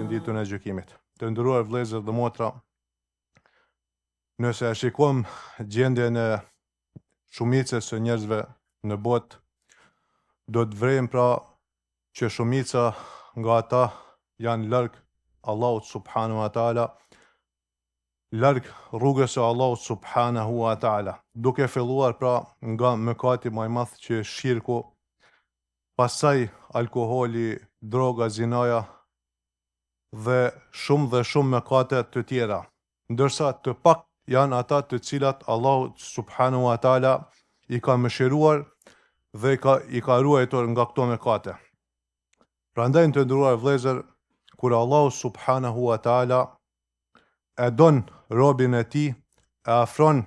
deri në ditën e gjykimit. Të nderuar vëllezër dhe motra, nëse e shikojmë gjendjen e shumicës së njerëzve në botë, do të vrejmë pra që shumica nga ata janë larg Allahut subhanahu wa taala, larg rrugës së Allahut subhanahu wa taala, duke filluar pra nga mëkati ma i madh që është shirku, pastaj alkoholi, droga, zinaja dhe shumë dhe shumë mëkate të tjera. Ndërsa të pak janë ata të cilat Allahu subhanahu wa taala i ka mëshiruar dhe i ka i ka ruajtur nga këto mëkate. Prandaj të nderuar vëllezër, kur Allahu subhanahu wa taala e don robin e tij, e afron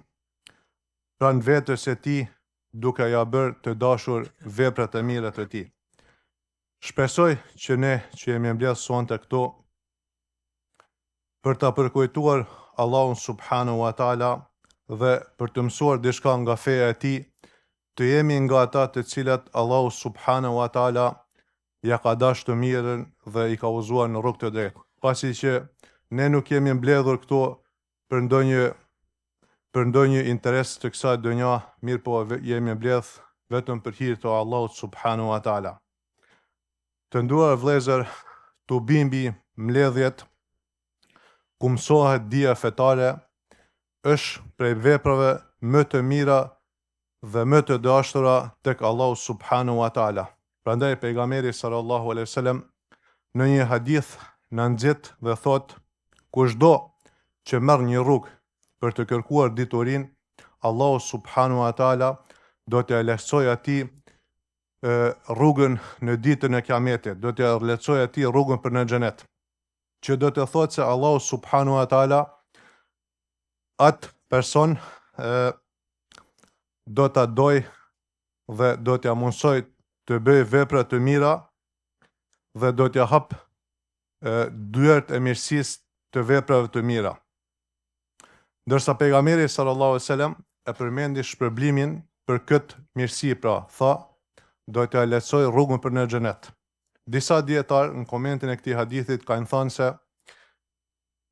pranë vetes së tij duke ia bërë të dashur veprat e mira të tij. Shpresoj që ne që jemi mbledh sonte këtu për ta përkujtuar Allahun subhanahu wa taala dhe për të mësuar diçka nga feja e tij, të jemi nga ata të cilat Allahu subhanahu wa taala ia ka dashur të mirën dhe i ka udhëzuar në rrugë të drejtë. Pasi që ne nuk jemi mbledhur këtu për ndonjë për ndonjë interes të kësaj dynja, mirëpo jemi mbledh vetëm për hir të Allahut subhanahu wa taala. Të nderuar vëllezër, tubimi, mbledhjet ku mësohet dija fetare është prej veprave më të mira dhe më të dashura tek Allahu subhanahu wa taala. Prandaj pejgamberi sallallahu alaihi wasallam në një hadith na nxit dhe thotë kushdo që merr një rrugë për të kërkuar diturinë, Allahu subhanahu wa taala do t'ia lehtësojë atij rrugën në ditën e Kiametit, do t'ia lehtësojë atij rrugën për në xhenet. Që do të thotë se Allahu subhanahu wa taala atë person e, do ta dojë dhe do t'ia mundësojë të bëjë vepra të mira dhe do t'ia hap dyert e mirësisë të veprave të mira. Ndërsa pejgamberi sallallahu alejhi ve sellem e përmendi shpërblimin për këtë mirësi, pra, tha, do t'ia lehtësojë rrugën për në xhenet. Disa dijetarë në komentin e këtij hadithit kanë thënë se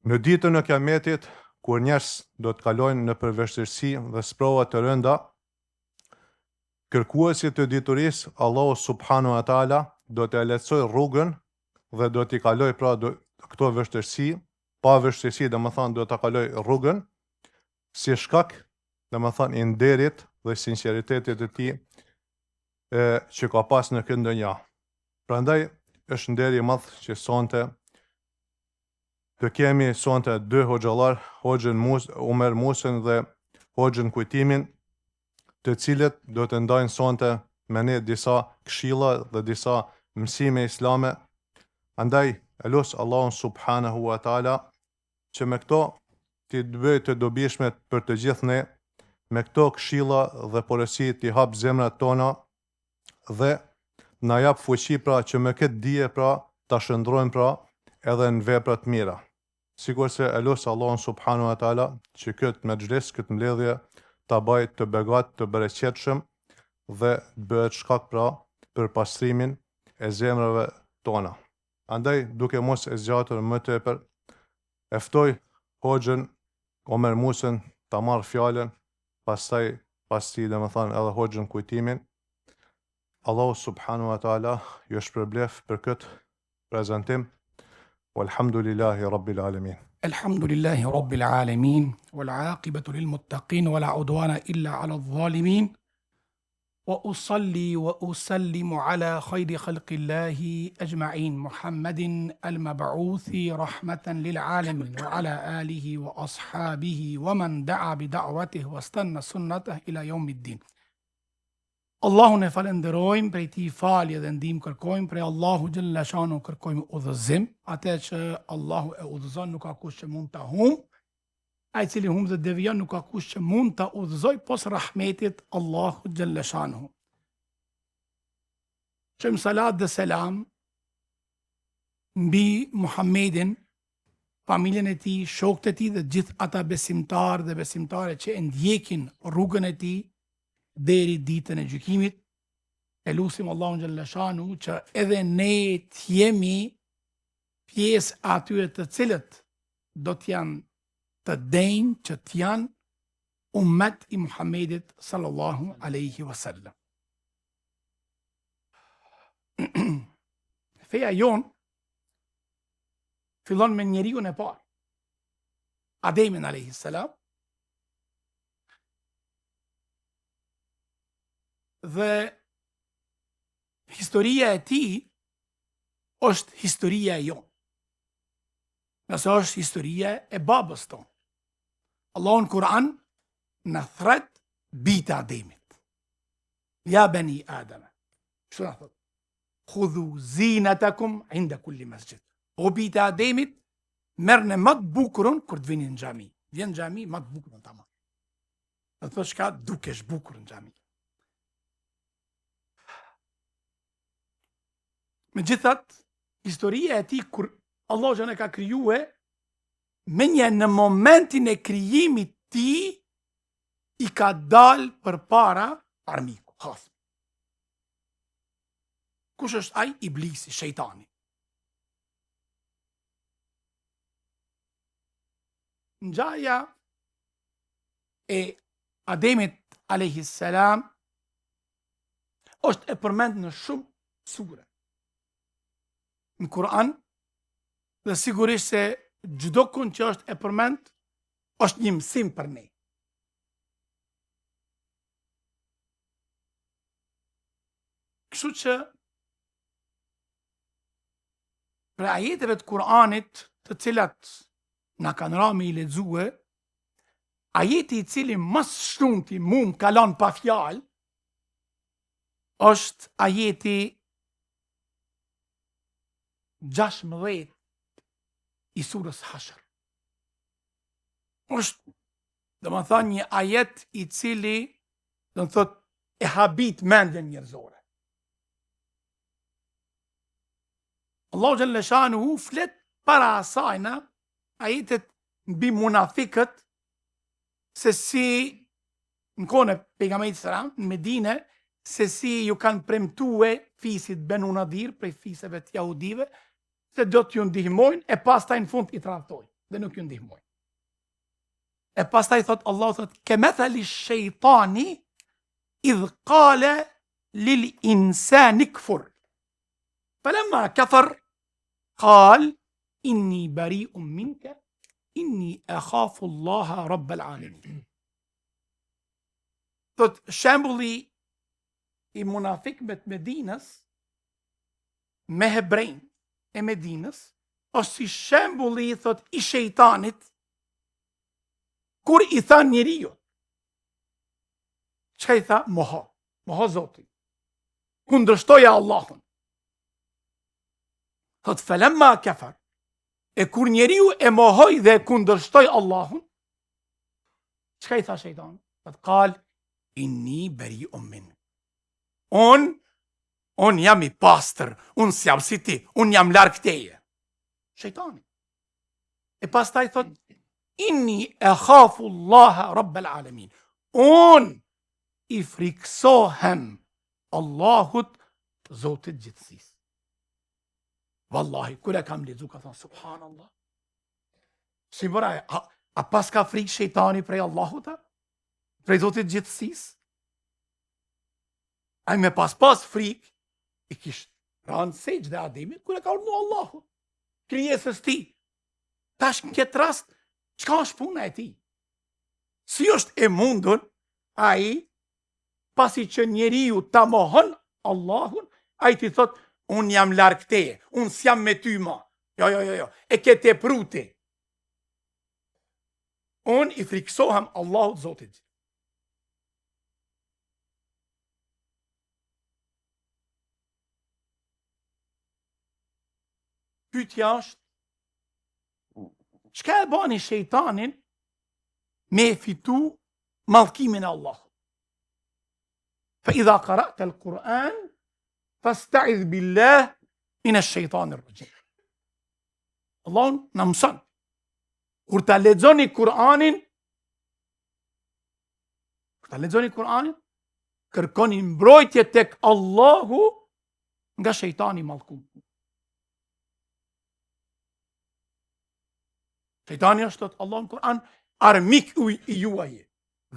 në ditën e Kiametit, kur njerëz do të kalojnë nëpër vështirësi dhe sprova të rënda, kërkuesit të diturisë Allahu subhanahu wa taala do t'ia lehtësojë rrugën dhe do t'i kalojë pra do, këto vështirësi pa vështirësi, domethënë do ta kalojë rrugën, si shkak, domethënë i nderit dhe sinqeritetit të tij e, që ka pas në këtë dynja. Prandaj është nder i madh që sonte të kemi sonte dy hoxhallar, hoxhën Mus, Umer Musën dhe hoxhën Kujtimin, të cilët do të ndajnë sonte me ne disa këshilla dhe disa mësime islame. Andaj e lus Allahun subhanahu wa taala që me këto t'i bëjë të dobishme për të gjithë ne, me këto këshilla dhe porosi t'i hap zemrat tona dhe na jap fuqi pra që me këtë dije pra ta shndërrojmë pra edhe në vepra të mira. Sikurse e lus Allahun subhanahu wa taala që këtë mexhlis, këtë mbledhje ta bajë të begatë, të bereqetshëm dhe të bëhet shkak pra për pastrimin e zemrave tona. Andaj duke mos e zgjatur më tepër, e ftoj hoxhën Omer Musën ta marrë fjalën, pastaj pas tij domethënë edhe hoxhën Kujtimin. Allahu subhanahu wa taala ju shpërbleftë për këtë prezantim. Walhamdulillahi rabbil alamin. Elhamdulillahi rabbil alamin wal aqibatu lil muttaqin wala udwana illa ala adh-dhalimin. Wa usalli wa usallimu ala khayri khalqillahi ajma'in Muhammedin al-mab'uthi rahmatan lil alamin wa ala alihi wa ashabihi wa man da'a bi da'watihi wa stanna sunnatahu ila yawmiddin. Allahun e falënderojmë, prej tij falje dhe ndihmë kërkojmë, prej Allahu xhalla shanu kërkojmë udhëzim, atë që Allahu e udhëzon nuk ka kush që mund ta humb, ai i cili humb dhe devijon nuk ka kush që mund ta udhëzojë pos rahmetit Allahu xhalla shanu. Çojmë salat dhe selam mbi Muhammedin, familjen e tij, shokët e tij dhe gjithë ata besimtarë dhe besimtare që e ndjekin rrugën e tij deri ditën e gjykimit. E lusim Allahun xhalla shanu që edhe ne të jemi pjesë e atyre të cilët do të janë të denjë që të janë umet i Muhammedit sallallahu alaihi wasallam. Feja jonë fillon me njeriun e parë, Ademin alaihi salam, dhe historia e tij është historia e jonë. Ngase është historia e babës tonë. Allahu në Kur'an na thret bijtë e Ademit. Ja beni Ademe. Kështu na thotë. Khudhu zinatakum inda kulli masjid. O bijtë e Ademit, merrne më të bukurën kur të vini në xhami. Vjen në xhami më të bukurën ta marr. Do të thotë çka dukesh bukur në xhami. Megjithatë, historia e tij kur Allahu xh e ka krijue, menjëherë në momentin e krijimit tij, i ka dal përpara armiku, hasmi. Kush është ai? Iblisi, shejtani. Ngjarja e Ademit alejhi selam është e përmend në shumë sure. Në Kur'an dhe sigurisht se çdo kund që është e përmend është një mësim për ne. Kështu që prej ajeteve të Kur'anit, të cilat na kanë ra me i lexue, ajeti i cili më së shumti mu më ka lanë pa fjalë, është ajeti 16 i surës Hashr. Është, domethënë, një ajet i cili, do të thotë, e habit mendjen njerëzore. Allahu xhelle shanuhu flet para asajna ajetet mbi munafikët se si në kohën e pejgamberit selam në Medinë se si ju kanë premtue fisit Benu Nadir prej fiseve të jahudive se do t'ju ndihmojnë e pastaj në fund i tradhtojnë dhe nuk ju ndihmojnë. E pastaj thot Allahu thot kemethali shejtani idh kale lil insani kfur. Falamma kafar kal inni bariun minke inni akhafu Allaha rabbal alamin. Thot shembulli i munafikëve të Medinës me hebrejtë e Medinës është si shembulli thot i shejtanit kur i tha njeriut çka i tha moho moho Zotin kundërshtoje Allahun thot felemma kefer e kur njeriu e mohoi dhe e kundërshtoi Allahun çka i tha shejtani thot kal inni beriun mink un un jam i pastër un s'jam si ti un jam larg teje shejtani e pastaj thot inni ekhafu Allaha rabbel alemin un i friksohem Allahut Zotit gjithësisë. Vallahi, kur e kam lexu, kam thonë, subhanallah. Si bëra, a, a paska frikë shejtani prej Allahut, a? Prej Zotit gjithësisë? Ai me pas pas frikë, i kish ra në sexhde Ademit, kur e ka urdhnu Allahu, krijesës tij. Tash në këtë rast, çka është puna e tij? Si është e mundur ai pasi që njeriu ta mohon Allahun, ai t'i thot un jam larg teje, un s'jam me ty ma. Jo, jo, jo, jo, e ke tepru ti. Un i friksohem Allahut Zotit. Pyetja është Çka e bani shejtanin me e fitu mallkimin e Allahut? Fa idha qara'ta al-Quran fasta'idh billah min ash-shaytan ar-rajim. Allahu na mëson. Kur ta lexoni Kur'anin, kur ta lexoni Kur'anin, kërkoni mbrojtje tek Allahu nga shejtani i mallkum. Shejtani është, thotë Allahu në Kur'an, armik i juaj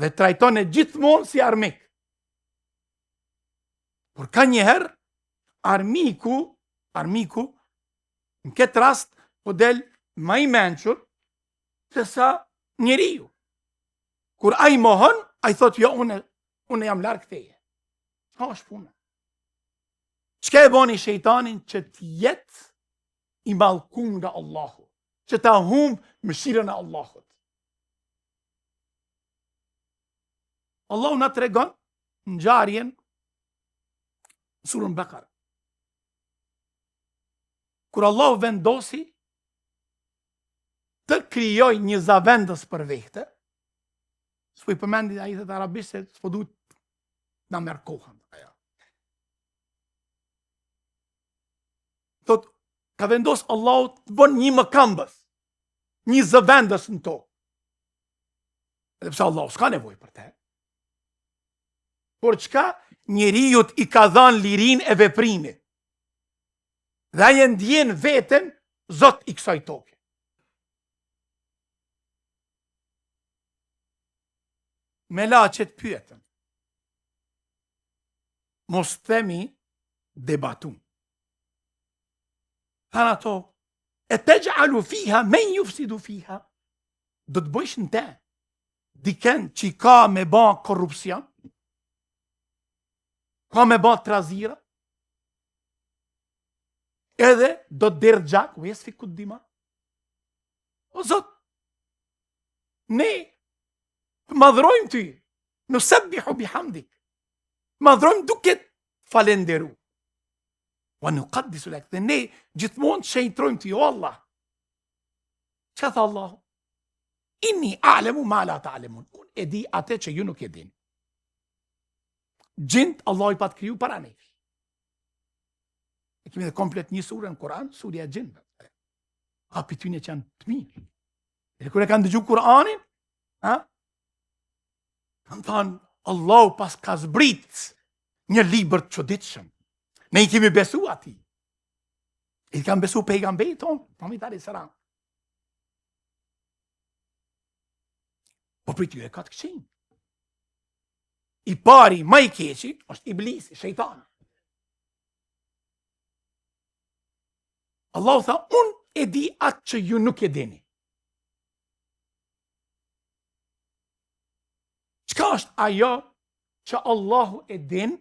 dhe trajtone gjithmonë si armik. Por kanjëherë, armiku, armiku, në këtë rast, po del ma i mençur, sesa njeriu. Kur ai mohon, ai thotë, jo, unë, unë jam larg teje. Çka është puna? Çka e boni shejtanin që të jetë i mallkum nga Allahu, që ta humb mëshirën e Allahut. Allahu na tregon ngjarjen në surën Bekara. Kur Allahu vendosi të krijojë një zavendës për vehte, s'po i përmendi ajetet arabisht se s'po du të na merr kohën. Thot, ka vendos Allahu të bën një mëkëmbës, një zëvendës në tokë. Edhe pse Allahu s'ka nevojë për te. Por çka njeriut i ka dhanë lirinë e veprimit. Dhe ai e ndjen veten zot i kësaj toke. Melaqet pyetën. Mos themi debatun. Thanë ato, e texh'alu fiha, men jufsidu fiha, do të bëjsh në te, diken që ka me ba korrupsion, ka me ba trazira, edhe do të derdh gjak, ve jesfiku dima. O Zot, ne të madhrojmë ty, nusebbihu bihamdik, madhrojmë duke falenderu. Wa nukaddisu lek, dhe ne gjithmonë të shenjtrojmë ty, o Allah. Çka tha Allahu? Inni alemu ma la ta'lemun. Unë e di atë që ju nuk e dini. Xhint Allahu i pat kriju para nesh. E kemi dhe komplet një sure në Kur'an, surja e xhinëve. Ka prej tyne që janë të mirë. E kur e kanë dëgju Kur'anin, ha? Kanë thanë, Allahu paska zbrit një libër të çuditshëm. Ne i kemi besu atij. I kanë besu pejgamberit tonë, Muhammedit alejhi selam. Po prej tyre ka të këqinj. I pari, ma i keqi, është iblisi, shejtani. Allahu tha, unë e di atë që ju nuk e dini. Çka është ajo që Allahu e din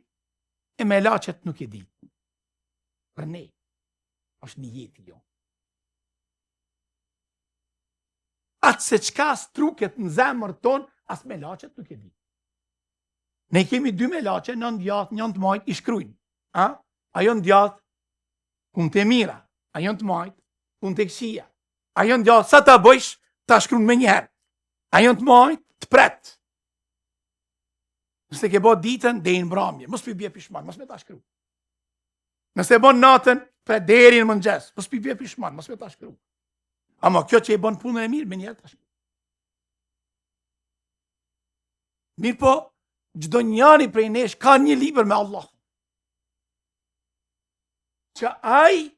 e melaqet nuk e din? Për ne, është nijeti jonë. Atë se çka struket në zemër tonë, as melaqet nuk e din. Ne kemi dy melaqe, një në djathtë, një në të majtë, i shkrujnë. A? Ajo në djathtë, punë të mira. Ajo në të majtë, punë të këqija. Ajo në djathtë, sa ta bëjsh, ta shkrun menjëherë. Ajo në të majtë, të pret. Nëse ke bo ditën, deri në mramje, mos pi bje pishman, mos me ta shkru. Nëse e bon natën, pret deri në mëngjes, mos pi bje pishman, mos me ta shkru. Ama kjo që e bon punën e mirë, menjëherë ta shkru. Mirëpo, çdo njani prej nesh ka një libër me Allah. Që ai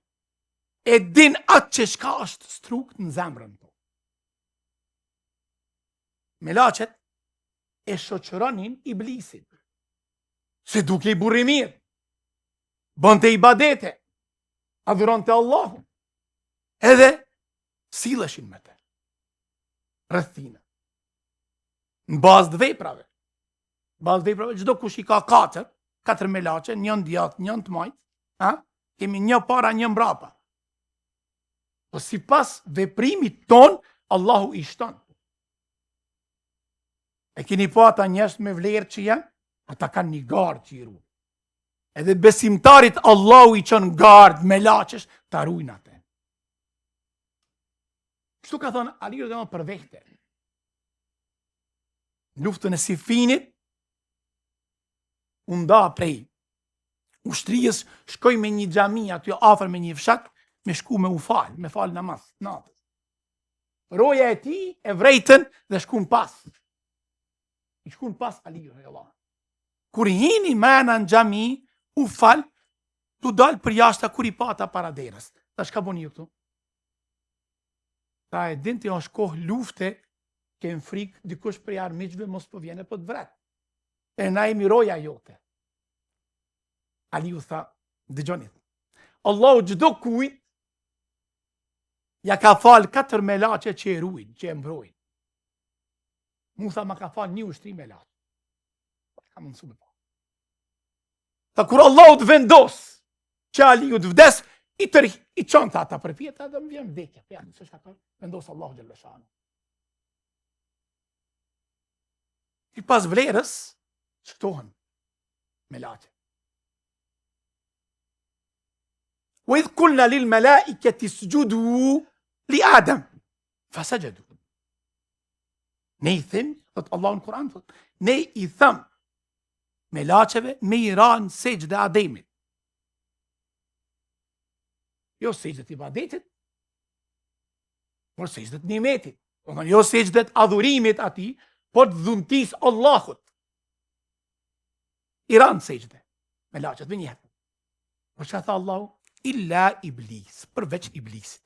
e din atë që çka është strukt në zemrën tonë. Melaqet e shoqëronin iblisin. Se dukej burrë i mirë. Bënte ibadete. Adhuronte Allahun. Edhe silleshin me te. Rreth tina. Në bazë të veprave. Në bazë të veprave, çdokush i ka katër, katër melaqe, një në djathtë, një në të majtë, ha? Kemi një para, një mbrapa. Po sipas veprimit tonë, Allahu i shton. E keni pa ata njerëz me vlerë që janë, ata kanë një gardë që i ruan. Edhe besimtarit Allahu i çon gardë melaqesh, ta rujnë atë. Kështu ka thonë Aliu dhe për vehte. Në luftën e Sifinit, u nda prej ushtrisë, shkoi me një xhami aty afër me një fshat, me shku me u fal, me fal namaz natës. Roja e tij e vrejtën dhe shkun pas. I shkun pas Aliu radiallahu. Kur hini mrena në xhami, u fal, tu dal përjashta kur i pa ata para derës. Tha çka boni ju këtu? Tha e din ti është kohë lufte, kem frikë dikush prej armiqve mos po vjen e po të vret. E na jemi roja jote. Aliu tha, dëgjoni. Allahu çdo kujt ja ka fal katër melaqe që e ruajnë, që e mbrojnë. Mu tha ma ka fal një ushtri melaqe. Ka mundësu me pa. Tha kur Allahu të vendos që Aliu të vdes, i tërhi, i çon tha ata përpjetë dhe më vjen vdekja. Ja, s'është ka vendos Allahu xhelle shanuhu. Sipas vlerës, shtohen melaqe. Wa idh kulna lil melaiketi sxhudu li Adem, fa sexhedu. Ne i them, thot Allahu në Kur'an, thot, ne i tham melaqeve me i ra në sexhde Ademit. Jo sexhde të ibadetit, por sexhde të nimetit. Domethënë, jo sexhde të adhurimit atij, por të dhuntisë Allahut. I ranë sexhde, melaqet menjëherë. Por çka tha Allahu? Illa iblis, përveç iblisit.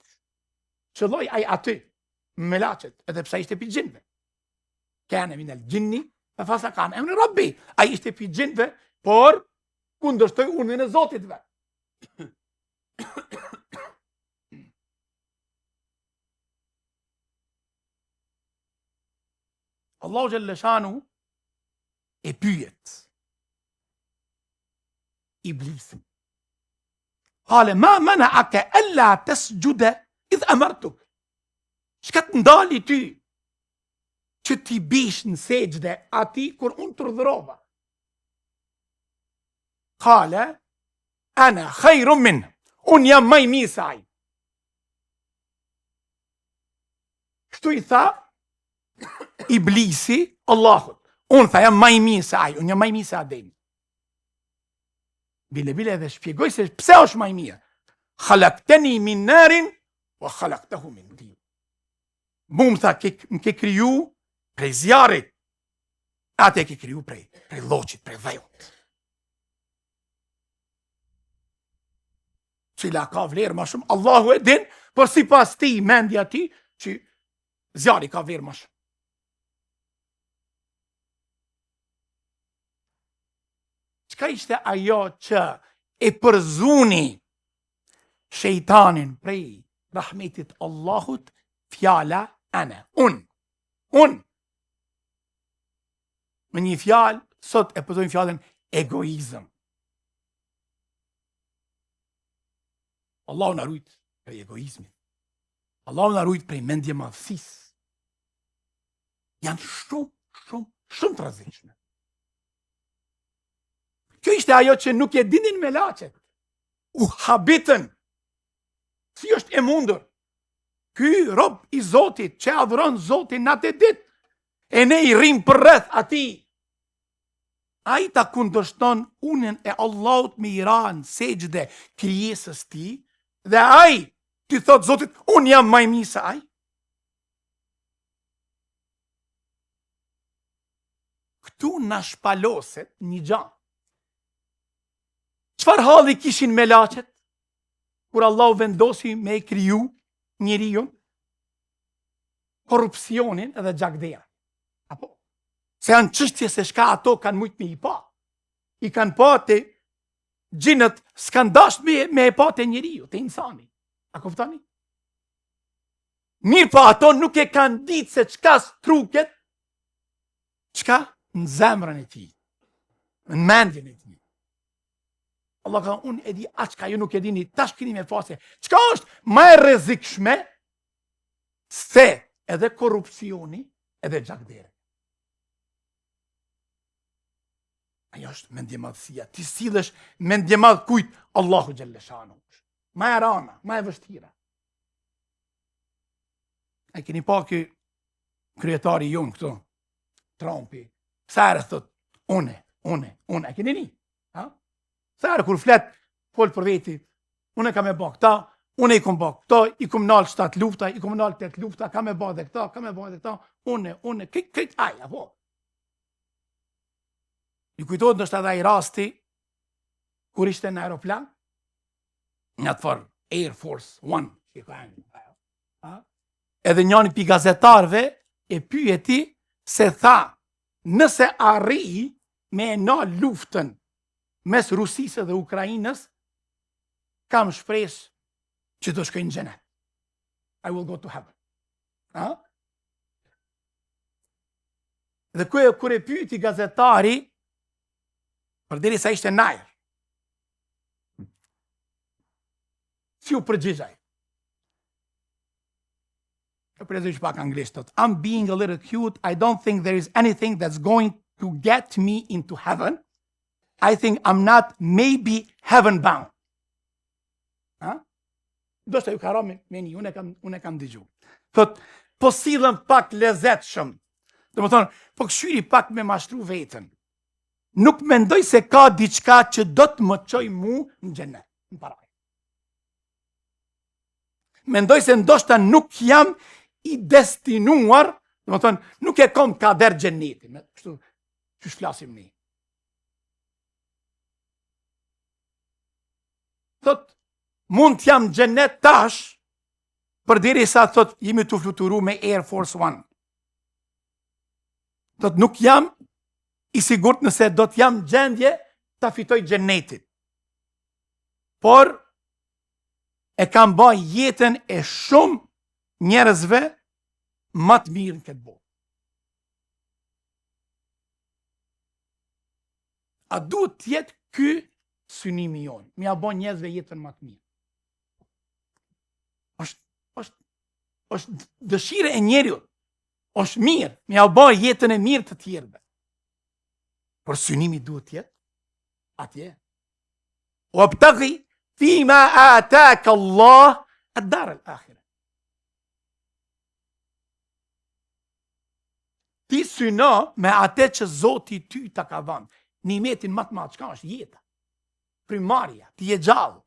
Qëlloi ai aty, melaqet, edhe pse ishte pi xhinve. Kane minel xhinni, fe feseka an emri rabbi. Ai ishte pi xhinve, por kundërshtoi urdhrin e Zotit vet. Allahu xhelle shanuhu e pyet Iblisin. Kale ma menaake ella tesxhude idh emertuk. Çka të ndali ty që t'i bish në sexhde atij kur unë të urdhërova? Kale, ene hajrun minh, unë jam ma i mirë se ai. Kështu i tha Iblisi Allahut. Unë tha jam ma i mirë se ai, unë jam ma i mirë se Ademi. Bile bile edhe shpjegoi se pse është ma i mirë. Halakteni min narin wa halaktehu min tin. Mu më tha ke, më ke kriju prej zjarrit. Atë e ke kriju prej, prej lloçit, prej dheut. Cila ka vlerë ma shumë, Allahu e din, por sipas tij, mendja tij, që zjarri ka vlerë ma shumë. Çka ishte ajo që e përzuni shejtanin prej rahmetit Allahut, fjala ene, unë, unë. Me një fjalë, sot e përdorim fjalën egoizëm. Allahu na rujt prej egoizmit. Allahu na rujt prej mendjemadhësisë. Janë shumë, shumë, shumë të rrezikshme. Kjo ishte ajo që nuk e dinin melaqet. U habitën. Si është e mundur? Ky rob i Zotit që adhuron Zotin natë e ditë, e ne i rrim përreth atij. Ai ta kundërshton urdhnin e Allahut me i ra në sexhde krijesës tij, dhe ai t'i thot Zotit, unë jam ma i mirë se ai. Këtu na shpaloset një gja. Çfarë halli kishin melaqet? Kur Allahu vendosi me e kriju njeriun, korrupsionin edhe gjakderdhjen. Apo? Se janë çështje se çka ato kanë mujtë me i pa. I kanë pa te xhinët, s'kanë dasht me, me e pa te njeriu, te insani. A kuptoni? Mirëpo ato nuk e kanë ditë se çka struket, çka në zemrën e tij, në mendjen e tij. Allah ka unë e di atë çka ju nuk e dini, tash kini me pa se çka është ma e rrezikshme se edhe korrupsioni edhe gjakderdhja. Ajo është mendjemadhësia. Ti sillesh mendjemadh kujt Allahu xhelle shanuhu. Ma e rana, ma e vështira. A keni pa ky kryetari jonë këtu, Trumpi, sa herë thot, une, une, une, a keni ni? Ha? Sa herë kur flet, fol për veti, une kam me ba këta, une i kom ba këta, i kom nalë shtatë lufta, i kom nalë tetë lufta, kam me ba dhe këta, kam me ba dhe këta, une, une, krejt, krejt, aj, apo? Ju kujtohet ndoshta edhe ai rasti, kur ishte në aeroplan, në atë farë Air Force One, që i ka emrin, ha? Edhe njani pi gazetarëve e pyeti se tha, nëse arrij me e nal luftën mes Rusisë dhe Ukrainës, kam shpresë që do shkoj në xhenet. I will go to heaven. Ha? Dhe ku e kur e pyeti gazetari, përderisa ishte n'ajër. Si u përgjigj ai? E përgjigj pak anglisht, thot, I'm being a little cute, I don't think there is anything that's going to get me into heaven. I think I'm not maybe heaven bound. Ha? Ndoshta ju ka ra me, me një, unë e kam, unë e kam dëgju. Thot, po sillem pak lezetshëm. Domethonë, po kqyri pak me mashtru veten. Nuk mendoj se ka diçka që do të më çojë mu në xhenet, në parajsë. Mendoj se ndoshta nuk jam i destinuar, domethonë, nuk e kom kader xhenetin, me, kështu, qysh flasim ne. Thot, mund të jam xhenet tash, përderisa, thot, jemi tu fluturu me Air Force One. Thot, nuk jam i sigurt nëse do të jam gjendje ta fitoj xhenetin. Por, e kam ba jetën e shumë njerëzve ma të mirë në këtë botë. A duhet të jetë ky synimi jonë, me ja bo njerëzve jetën ma të mirë. Është është është dëshirë e njeriut. Është mirë me ja bo jetën e mirë të tjerëve. Por synimi duhet të jetë atje. Wabtaghi fima ataka Allah ad-dar al-akhirah. Ti syno me atë që Zoti ty ta ka dhënë. Nimetin më të madh çka është jeta. Frymëmarrja, ti je gjallë.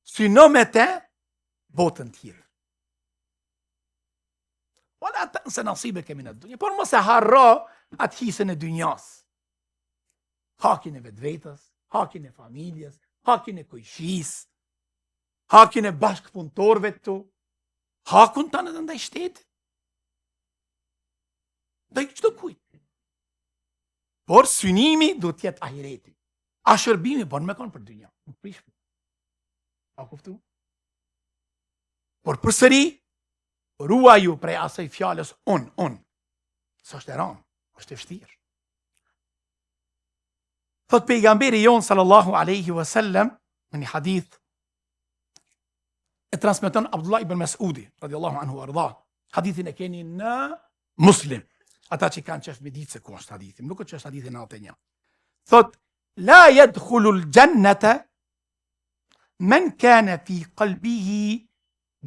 Syno me te botën tjetër. Wala tense nasibeke mine dunja, por mos e harro atë hisën e dynjas. Hakin e vetvetes, hakin e familjes, hakin e kojshisë, hakin e bashkëpunëtorëve tu, hakun tand edhe ndaj shtetit. Ndaj çdokujt. Por synimi duhet të jetë ahireti. A shërbimi bon me kon për dynja, nuk prish. A kuptu? Por përsëri ruaju prej asaj fjalës un, un. Se është e rëndë, është e vështirë. Thot pejgamberi jonë sallallahu alaihi wasallam në një hadith e transmeton Abdullah ibn Mesudi, radiallahu anhu arda. Hadithin e keni në Muslim. Ata që kanë qef me ditë se ku është hadithi, nuk është hadithi 91. Thot, la jedhulul xhennete, men kane fi kalbihi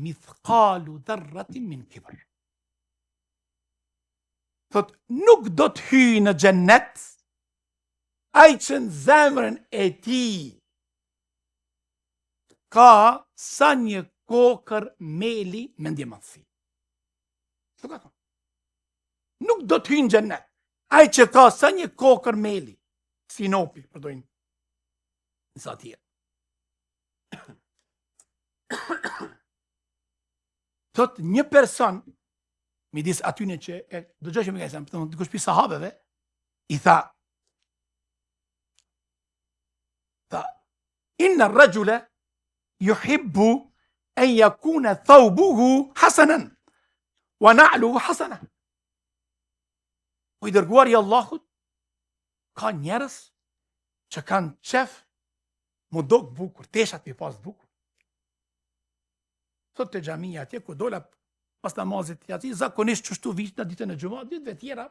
mithkalu dherratin min kibër. Thot, nuk do të hyjë në xhennet, ai që në zemrën e tij ka sa një kokërr meli mendjemadhësi. Kështu ka thonë. Nuk do të hyjë në xhennet. Ai që ka sa një kokërr meli, sinopi, përdojnë disa tjerë. Thot një person, midis atyne që e dëgjojshin me gajsem, thot, dikush pi sahabeve, i tha, tha, Inna rrexhule juhibbu en jekune thaubuhu hasanen, wa na'luhu hasana. O i dërguar i Allahut, ka njerëz që kanë qef m'u dok bukur, teshat me pas bukur. Thot te xhamia atje, ku dola pas namazit jaci, zakonisht qështu vish në ditën e xhuma, ditëve tjera,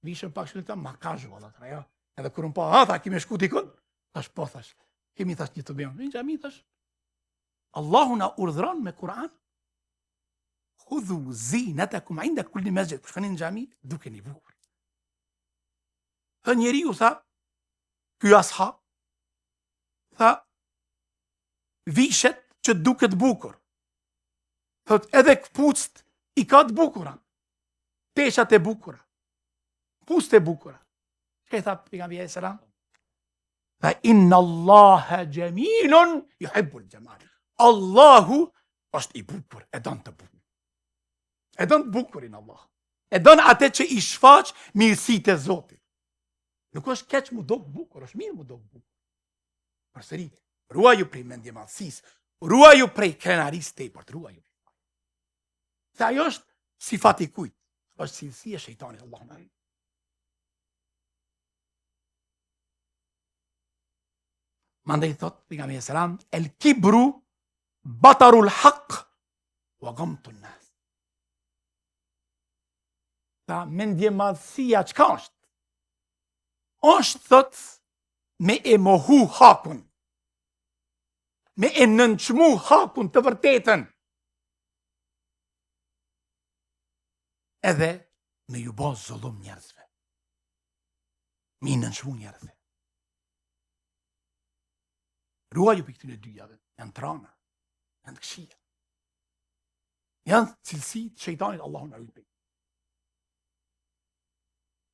Vishem pak shumë këta, ma casual atë, jo. Edhe kur më pa, ha, tha, kemi shku dikun? Thash, po, thash, kemi thash një tubim. Në xhami, thash, Allahu na urdhëron me Kur'an, hudhu zinetakum inda kulli mesxhid, kur shkoni në xhami, dukeni bukur. Tha njeriu, tha, ky ashab, tha, vishet që duket bukur. Thot, edhe këpucët i ka të bukura. Teshat e bukura. Këpucët e bukura. Çka i tha pejgamberi alejhi selam? Tha inna Allaha xhemilun juhibbul xhemal. Allahu është i bukur, e don të bukur. E don të bukurin Allah. E don atë që i shfaq mirësitë e Zotit. Nuk është keq m'u dok bukur, është mirë m'u dok bukur. Përsëri, ruaju prej mendjemadhësisë, ruaju prej krenarisë tepërt, ruaju. Se ajo është sifat i kujt, është cilësi e shejtanit, Allahu na Mandej thot, pejgamberi alejhi selam, el kibru batarul hak, wa gamtun nas. Tha, mendjemadhësia, çka është? është, thot, me e mohu hakun, me e nënçmu hakun të vërtetën, edhe me ju bo zullum njerëzve, me i nënçmu njerëzve. Ruaju prej këtyne dyjave, janë t'rana, janë të këqija. Janë cilësi të shejtanit Allahu na rujt.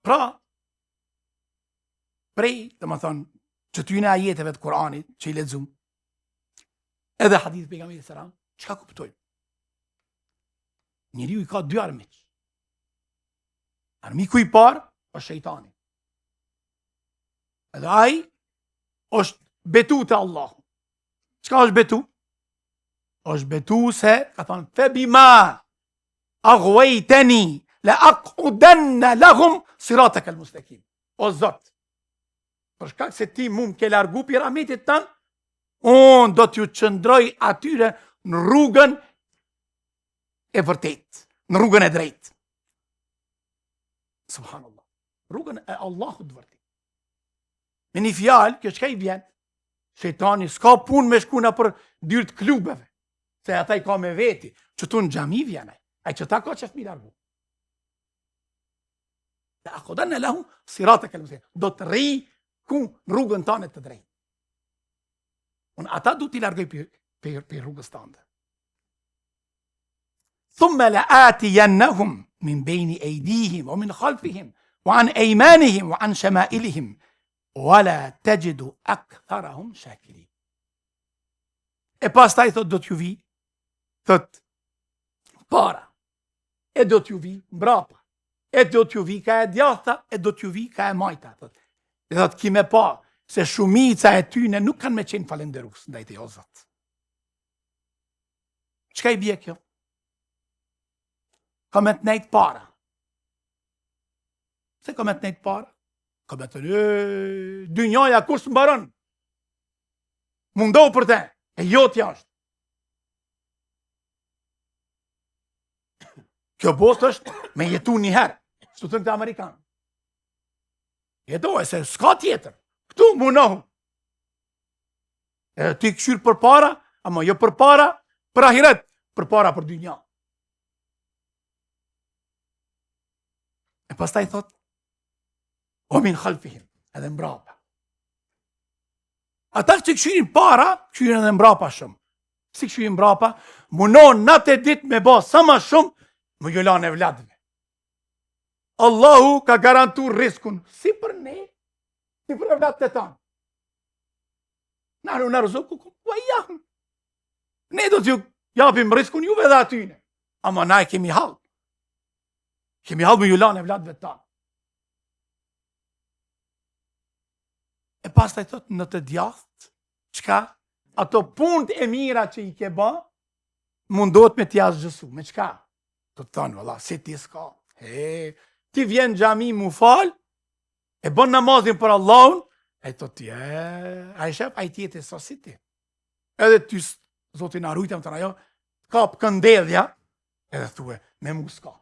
Pra, prej, domethonë, qëtyne ajeteve të Kur'anit që i lexum, edhe hadith pejgamberit alejhi selam, çka kuptojmë? Njeriu i ka dy armiq. Armiku i parë është shejtani. Edhe ai është betu te Allahu. Çka është betu? Është betu se, ka thonë, fe bima aguejteni, le akudenne lehum siratekel mustekim. O Zot, për shkak se ti mu më ke largu pi rahmetit tand, unë do t'ju qëndroj atyre në rrugën e vërtetë, në rrugën e drejtë. Subhanallah. Rrugën e Allahut të vërtetë. Me një fjalë, kjo çka i vjen? Shejtani s'ka punë me shku nëpër dyert klubeve, se ata i ka me veti, qëtu në xhami vjen ai, ai qëta ka qef m'i largu. Le akudenne lehum siratekel mustekim, do të rri ku në rrugën tane të drejtë. Unë ata du t'i largoj prej rrugës tande. Thumme le atijennehum min bejni ejdihim, wa min khalfihim, wa an ejmanihim, wa an shemailihim, wa la texhidu aktharahum shakirin. E pastaj thot do t'ju vi, thot para, e do t'ju vi mbrapa, e do t'ju vi ka e djathta, e do t'ju vi ka e majta, thot. E thot ki me pa, se shumica e tyne nuk kanë me qenë falenderus, ndaj teje o Zot. Çka i bje kjo? Ka me të nejtë para. Pse ka me të nejtë para? Ka me të nejtë, dynjaja kurrë s'mbaron? Mundohu për te, e jotja është. Kjo botë është me jetu një herë, si thonë këta amerikanë. Jetoje, se s'ka tjetër. Këtu mundohu. E ti kqyr përpara, ama jo përpara, për ahiret, përpara për dynja. E pastaj thot, ue min khalfihim, edhe mbrapa. Ata që kqyrin para, kqyrin edhe mbrapa shumë. Si kqyrin mbrapa, munohen natë e ditë me bo sa ma shumë, me ju lanë evladve. Allahu ka garantu riskun, si për ne, si për evladët tanë. Nahnu nerzukukum ue ijjahum. Ne do t'ju japim riskun juve dhe atyne. Ama na e kemi hall. Kemi hall me ju lanë evladëve tanë. E pastaj thot në të djathtë, çka? Ato punët e mira që i ke ba, mundohet me t'i asgjësu. Me çka? Do të thonë, valla, si ti s'ka. He, ti vjen xhami m'u falë, E bën namazin për Allahun, e të ti, e, a e shef, ai tjetri s'o si ti. Edhe ty, zoti na rujtë, më të ajo, kap këndellja, edhe thue, me mu s'ka.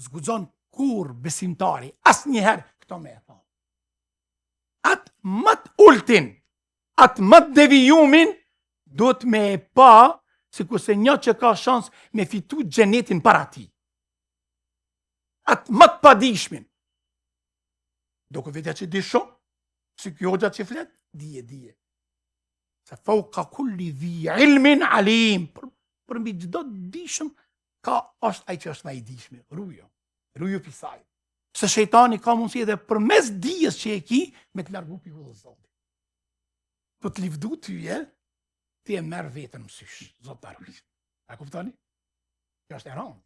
S'guxon kurrë besimtari, asnjëherë, këto me e thonë. Atë më të ultin, atë më të devijumin, duhet me e pa, sikurse një që ka shans me fitu xhenetin para tij. Atë më të padijshmin. Duket vetja që di shumë, si ky hoxha që flet, dije, dije. Se fauka kulli dhi ilmin alim, për, përmbi çdo dijshëm, ka është ai që është ma i dijshmi, ruju, ruju pi saj. Se shejtani ka mundësi edhe përmes dijes që e ki, me të largu pi udhës Zotit. Po të livdu ty, e, ti e merr veten mësysh, Zot na rujt. A kuptoni? Kjo është e rëndë.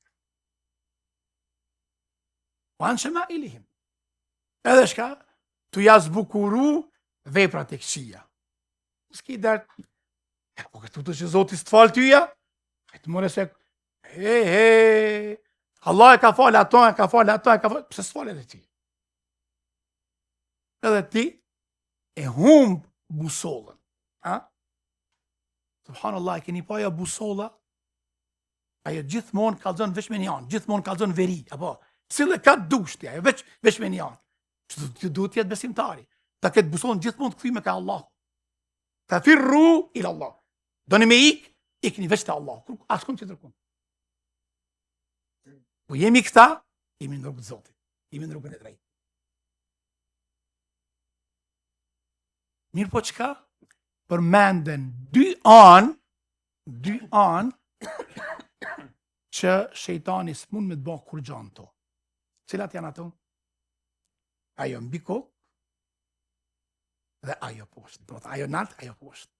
Wa an shemailihim. Edhe shka, tu ja zbukuru veprat e këqija. S'ki dert, ja, po këtu të që Zoti s'të falë tyja, e të more se, he, he, Allah e ka falë ato, e ka falë ato, e ka falë, pse s'fal edhe ty? Edhe ti, e humb busollën. A? Subhanallah, e keni pa ajo busolla, ajo gjithmonë kallzon veç me një anë, gjithmonë kallzon veri, apo, sille ka dush ti, ajo veç, veç me një anë. Që duhet të jetë besimtari, ta ketë busollën gjithmonë të kthyme ka Allah. Fefirru ila Allah. Doni me ik, ikni veç te Allah, askund tjetërkund. Po jemi këta, jemi në rrugë të Zotit, jemi në rrugën e drejtë. Mirëpo çka? Përmenden dy anë, dy anë, që shejtani s'mund me të ba kurgja në to. Cilat janë ato? Ajo mbi kokë dhe ajo poshtë. Do të ajo nalt, ajo poshtë.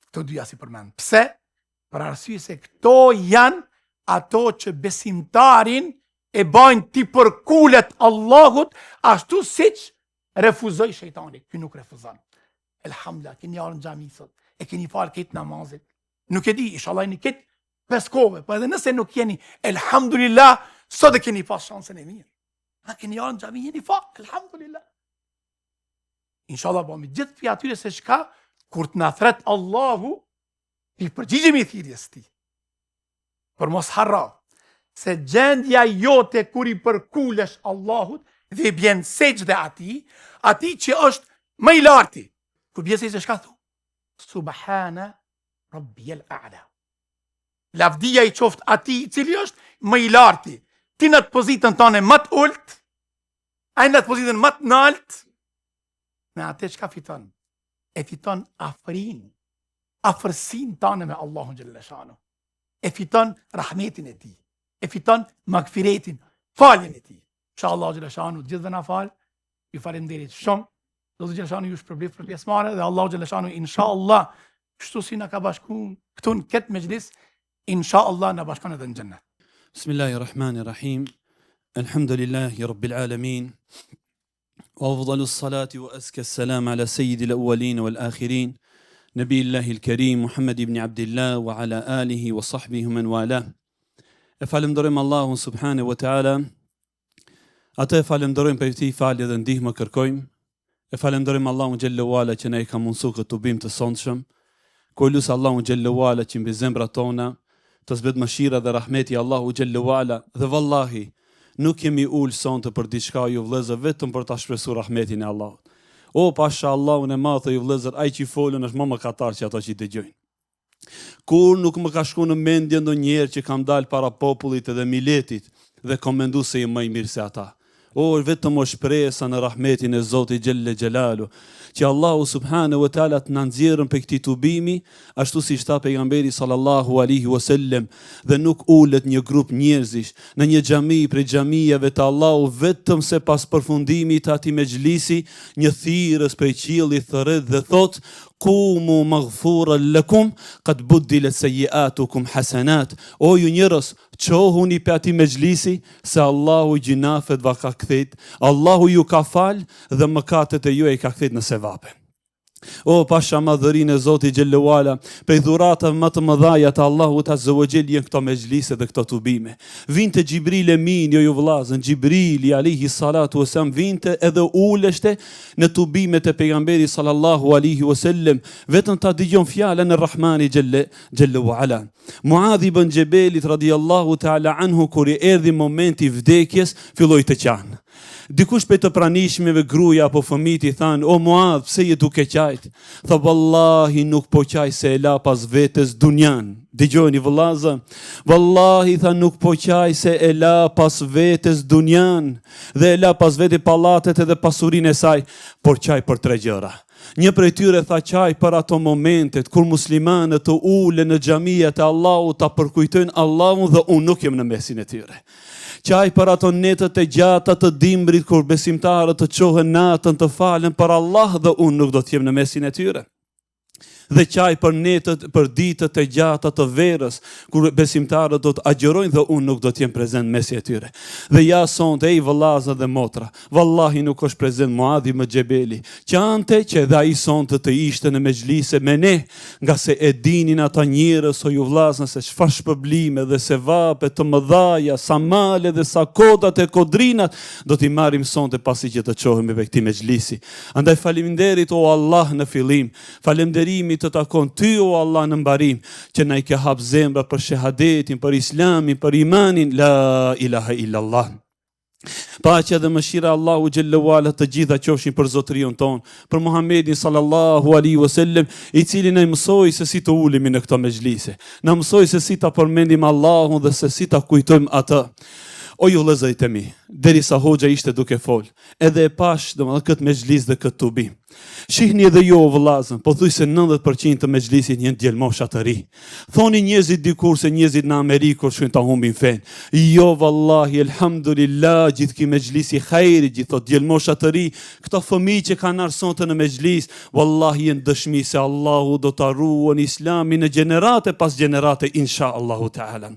Këto dyja s'i përmend. Pse? Për arsye se këto janë ato që besimtarin e bajnë t'i përkulet Allahut ashtu siç refuzoi shejtani. Ky nuk refuzon. Elhamdulillah, keni ardhur në xhami sot. E keni falë këtë namazit. Nuk e di, inshallah jeni këtë peskove, po edhe nëse nuk jeni, elhamdulillah, sot e keni pas shansën e mirë. A keni ardhur në xhami, jeni falë, elhamdulillah. Inshallah bëhemi gjithë prej atyre se çka kur të na thret Allahu, t'i përgjigjemi thirrjes tij. Por mos harro se gjendja jote kur i përkulesh Allahut dhe i bjen sexhde atij, atij që është më i larti. Kur bjen sexhde çka thu? Subhana rabbiyal a'la. Lavdia i qoftë atij i cili është më i larti. Ti në atë pozitën tane më të ulët, ai në atë pozitën më të naltë, me atë çka fiton? E fiton afrinë, afërsinë tane me Allahun xhelle shanuhu. E fiton rahmetin e tij, e fiton magfiretin, faljen e tij. Insha Allahu xhelle shanuhu, gjithëve na fal, ju faleminderit shumë. Zoti xhelle shanuhu ju shpërbleftë për pjesëmarrje dhe Allahu xhelle shanuhu inshallah kështu si na ka bashku këtu në këtë mexhlis, inshallah na bashkon edhe në xhennet. Bismillahirrahmanirrahim. Elhamdulillahi rabbil alamin. وافضل الصلاة وأزكى السلام على سيد الأولين والآخرين نبي الله الكريم محمد بن عبد الله وعلى آله وصحبه من والاه E falënderojmë Allahun subhanahu wa taala. Atë e falënderojmë prej tij falje dhe ndihmë kërkojmë. E falënderojmë Allahun xhelle ue ala që na e ka mundësu këtë tubim të sontshëm. Ku e lus Allahun xhelle ue ala që mbi zemrat tona të zbret mëshira dhe rahmeti i Allahut xhelle ue ala dhe vallahi nuk jemi ul sonte për diçka ju vëllezër vetëm për ta shpresu rahmetin e Allahut. O pasha Allahun e madh ju vëllezër ai që folën është më mëkatar që ato që i dëgjojnë. Kurrë nuk më ka shku në mendje ndonjëherë që kam dalë para popullit edhe miletit dhe kom mendu se jam më i mirë se ata. O, vetëm o shpresa në rahmetin e Zotit xhelle xhelalu, që Allahu subhanahu wa taala të na nxjerrën prej këtij tubimi, ashtu siç tha pejgamberi sallallahu alaihi wasallam, dhe nuk ulet një grup njerëzish në një xhami prej xhamive të Allahut vetëm se pas përfundimit të atij mexhlisi, një thirrës prej qiellit thërret dhe thotë, Kumu maghfuran lakum qad buddilat sayyi'atukum hasanat. O ju njerëz, çohuni pe atij mexhlisi se Allahu gjynafet va ka kthejt, Allahu ju ka fal dhe mëkatet e juaja i ka kthejt në sevape. O pasha madhërinë e Zotit xhelle ue ala, prej dhuratave më të mëdhaja të Allahut azze ue xhel janë këto mexhlise dhe këto tubime. Vinte Xhibril Emini, o ju vllazën, Xhibrili alejhi salatu ue selam vinte edhe uleshte në tubimet e pejgamberit sallallahu alaihi wasallam, vetëm ta dëgjon fjalën e Rahmani xhelle xhelle ue ala. Muadh ibn Xhebelit radiallahu ta'ala anhu kur i erdhi momenti i vdekjes, filloi të qan. Dikush prej të pranishmëve gruaja apo fëmijët i thanë, "O Muadh, pse je duke qajt?" Tha, "Vallahi nuk po qaj se e la pas vetes dunjan." Dëgjoni vëllazë, vallahi tha nuk po qaj se e la pas vetes dunjan dhe e la pas vete pallatet edhe pasurinë e saj, por qaj për tre gjëra. Një prej tyre tha qaj për ato momentet kur muslimanët të ulen në xhamiat e Allahut ta përkujtojnë Allahun dhe unë nuk jam në mesin e tyre. Qaj për ato netët e gjata të dimrit kur besimtarët të çohen natën të falen për Allah dhe unë nuk do të jem në mesin e tyre. Dhe qaj për netët, për ditët e gjata të verës, kur besimtarët do të agjërojnë dhe unë nuk do të jem prezent mes e tyre. Dhe ja sonte, ej vëllazër dhe motra, vallahi nuk është prezent Muadh ibn Xhebeli. Qante që edhe ai sonte të ishte në mexhlise me ne, ngase e dinin ata njerëz o ju vllazën se çfarë shpërblime dhe sevape të mëdhaja, sa male dhe sa kodrat e kodrinat do t'i marrim sonte pasi që të çohemi prej këtij mexhlisi. Andaj faleminderit o Allah në fillim, Falënderimi të takon ty o Allah në mbarim, që na i ke hap zemra për shehadetin, për islamin, për imanin, la ilaha illallah. Paqja dhe mëshira e Allahu xhelle ue ala të gjitha qofshin për zotëriun tonë, për Muhammedin sallallahu alaihi wasallam, i cili na mësoi se si të ulemi në këto mexhlise. Na mësoi se si ta përmendim Allahun dhe se si ta kujtojmë atë. O ju vëllezërit e mi, derisa hoxha ishte duke fol, edhe e pash, domethënë këtë mexhlis dhe këtë tubim. Shihni edhe ju o vëllazën, pothuajse 90% të mexhlisit janë djelmosha të ri. Thonin njerëzit dikur se njerëzit në Amerikë kur shkojnë ta humbin fenë. Jo vallahi elhamdulillah, gjithë ky mexhlis i hajrit, gjithë këto djelmosha të ri, këto fëmijë që kanë ardhur sonte në mexhlis, vallahi janë dëshmi se Allahu do ta ruan Islamin në gjenerate pas gjenerate insha Allahu teala.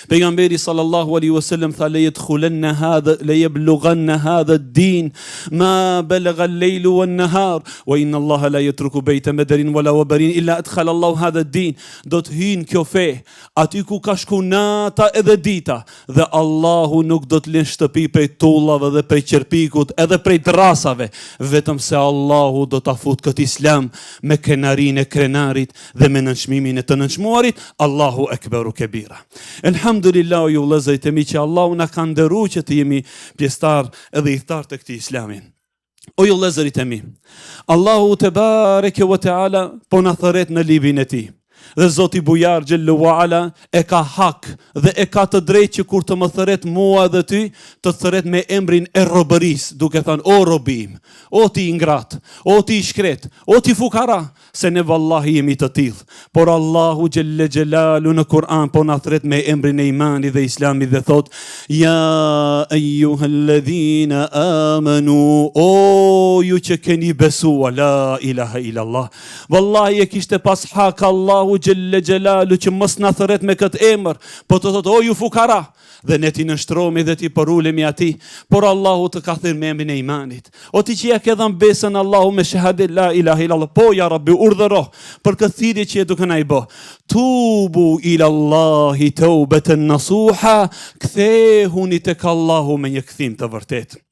Pejgamberi sallallahu alaihi wasallam tha le yadkhulanna hadha le yablughanna hadha ad-din ma balagha al-layl wan-nahar wa inna Allaha la yatruku bayta madarin wala wabarin illa adkhala Allahu hadha ad-din. Do të hyjë kjo fe aty ku ka shku nata edhe dita dhe Allahu nuk do të lënë shtëpi prej tullave dhe prej qerpikut edhe prej drasave, vetëm se Allahu do ta fut këtë islam me krenarinë e krenarit dhe me nënçmimin e të nënçmuarit, Allahu ekberu kebira. Elhamdulillah o ju vëllezërit e mi që Allahu na ka nderu që të jemi pjesëtar edhe ithtar të këtij islami. O ju vëllezërit e mi, Allahu tebareke ve teala po na thërret në librin e tij. Dhe Zoti Bujar xhelle ve ala e ka hak dhe e ka të drejtë që kur të më thërret mua edhe ty, të thërret me emrin e robërisë, duke thënë o robi im, o ti i ngrat, o ti i shkret, o ti fukara, Se ne vallahi jemi të tillë, por Allahu xhelle xhelalu në Kur'an po na thret me emrin e imanit dhe islamit dhe thotë: Ja ejuhalladhina amanu, o ju që keni besuar, la ilaha illallah. Vallahi e kishte pas hak Allahu xhelle xhelalu që mos na thret me këtë emër, po të thotë o ju fukara, dhe ne t'i nënshtrohemi dhe t'i përulemi atij, por Allahu të ka thirr me emrin e imanit. O ti që ja ke dhënë besën Allahu me shehadet la ilaha illallah, po ja Rabbi urdhëro për këtë thirrje që je duke na i bë. Tubu ila Allahi taubatan nasuha, kthehuni tek Allahu me një kthim të vërtetë.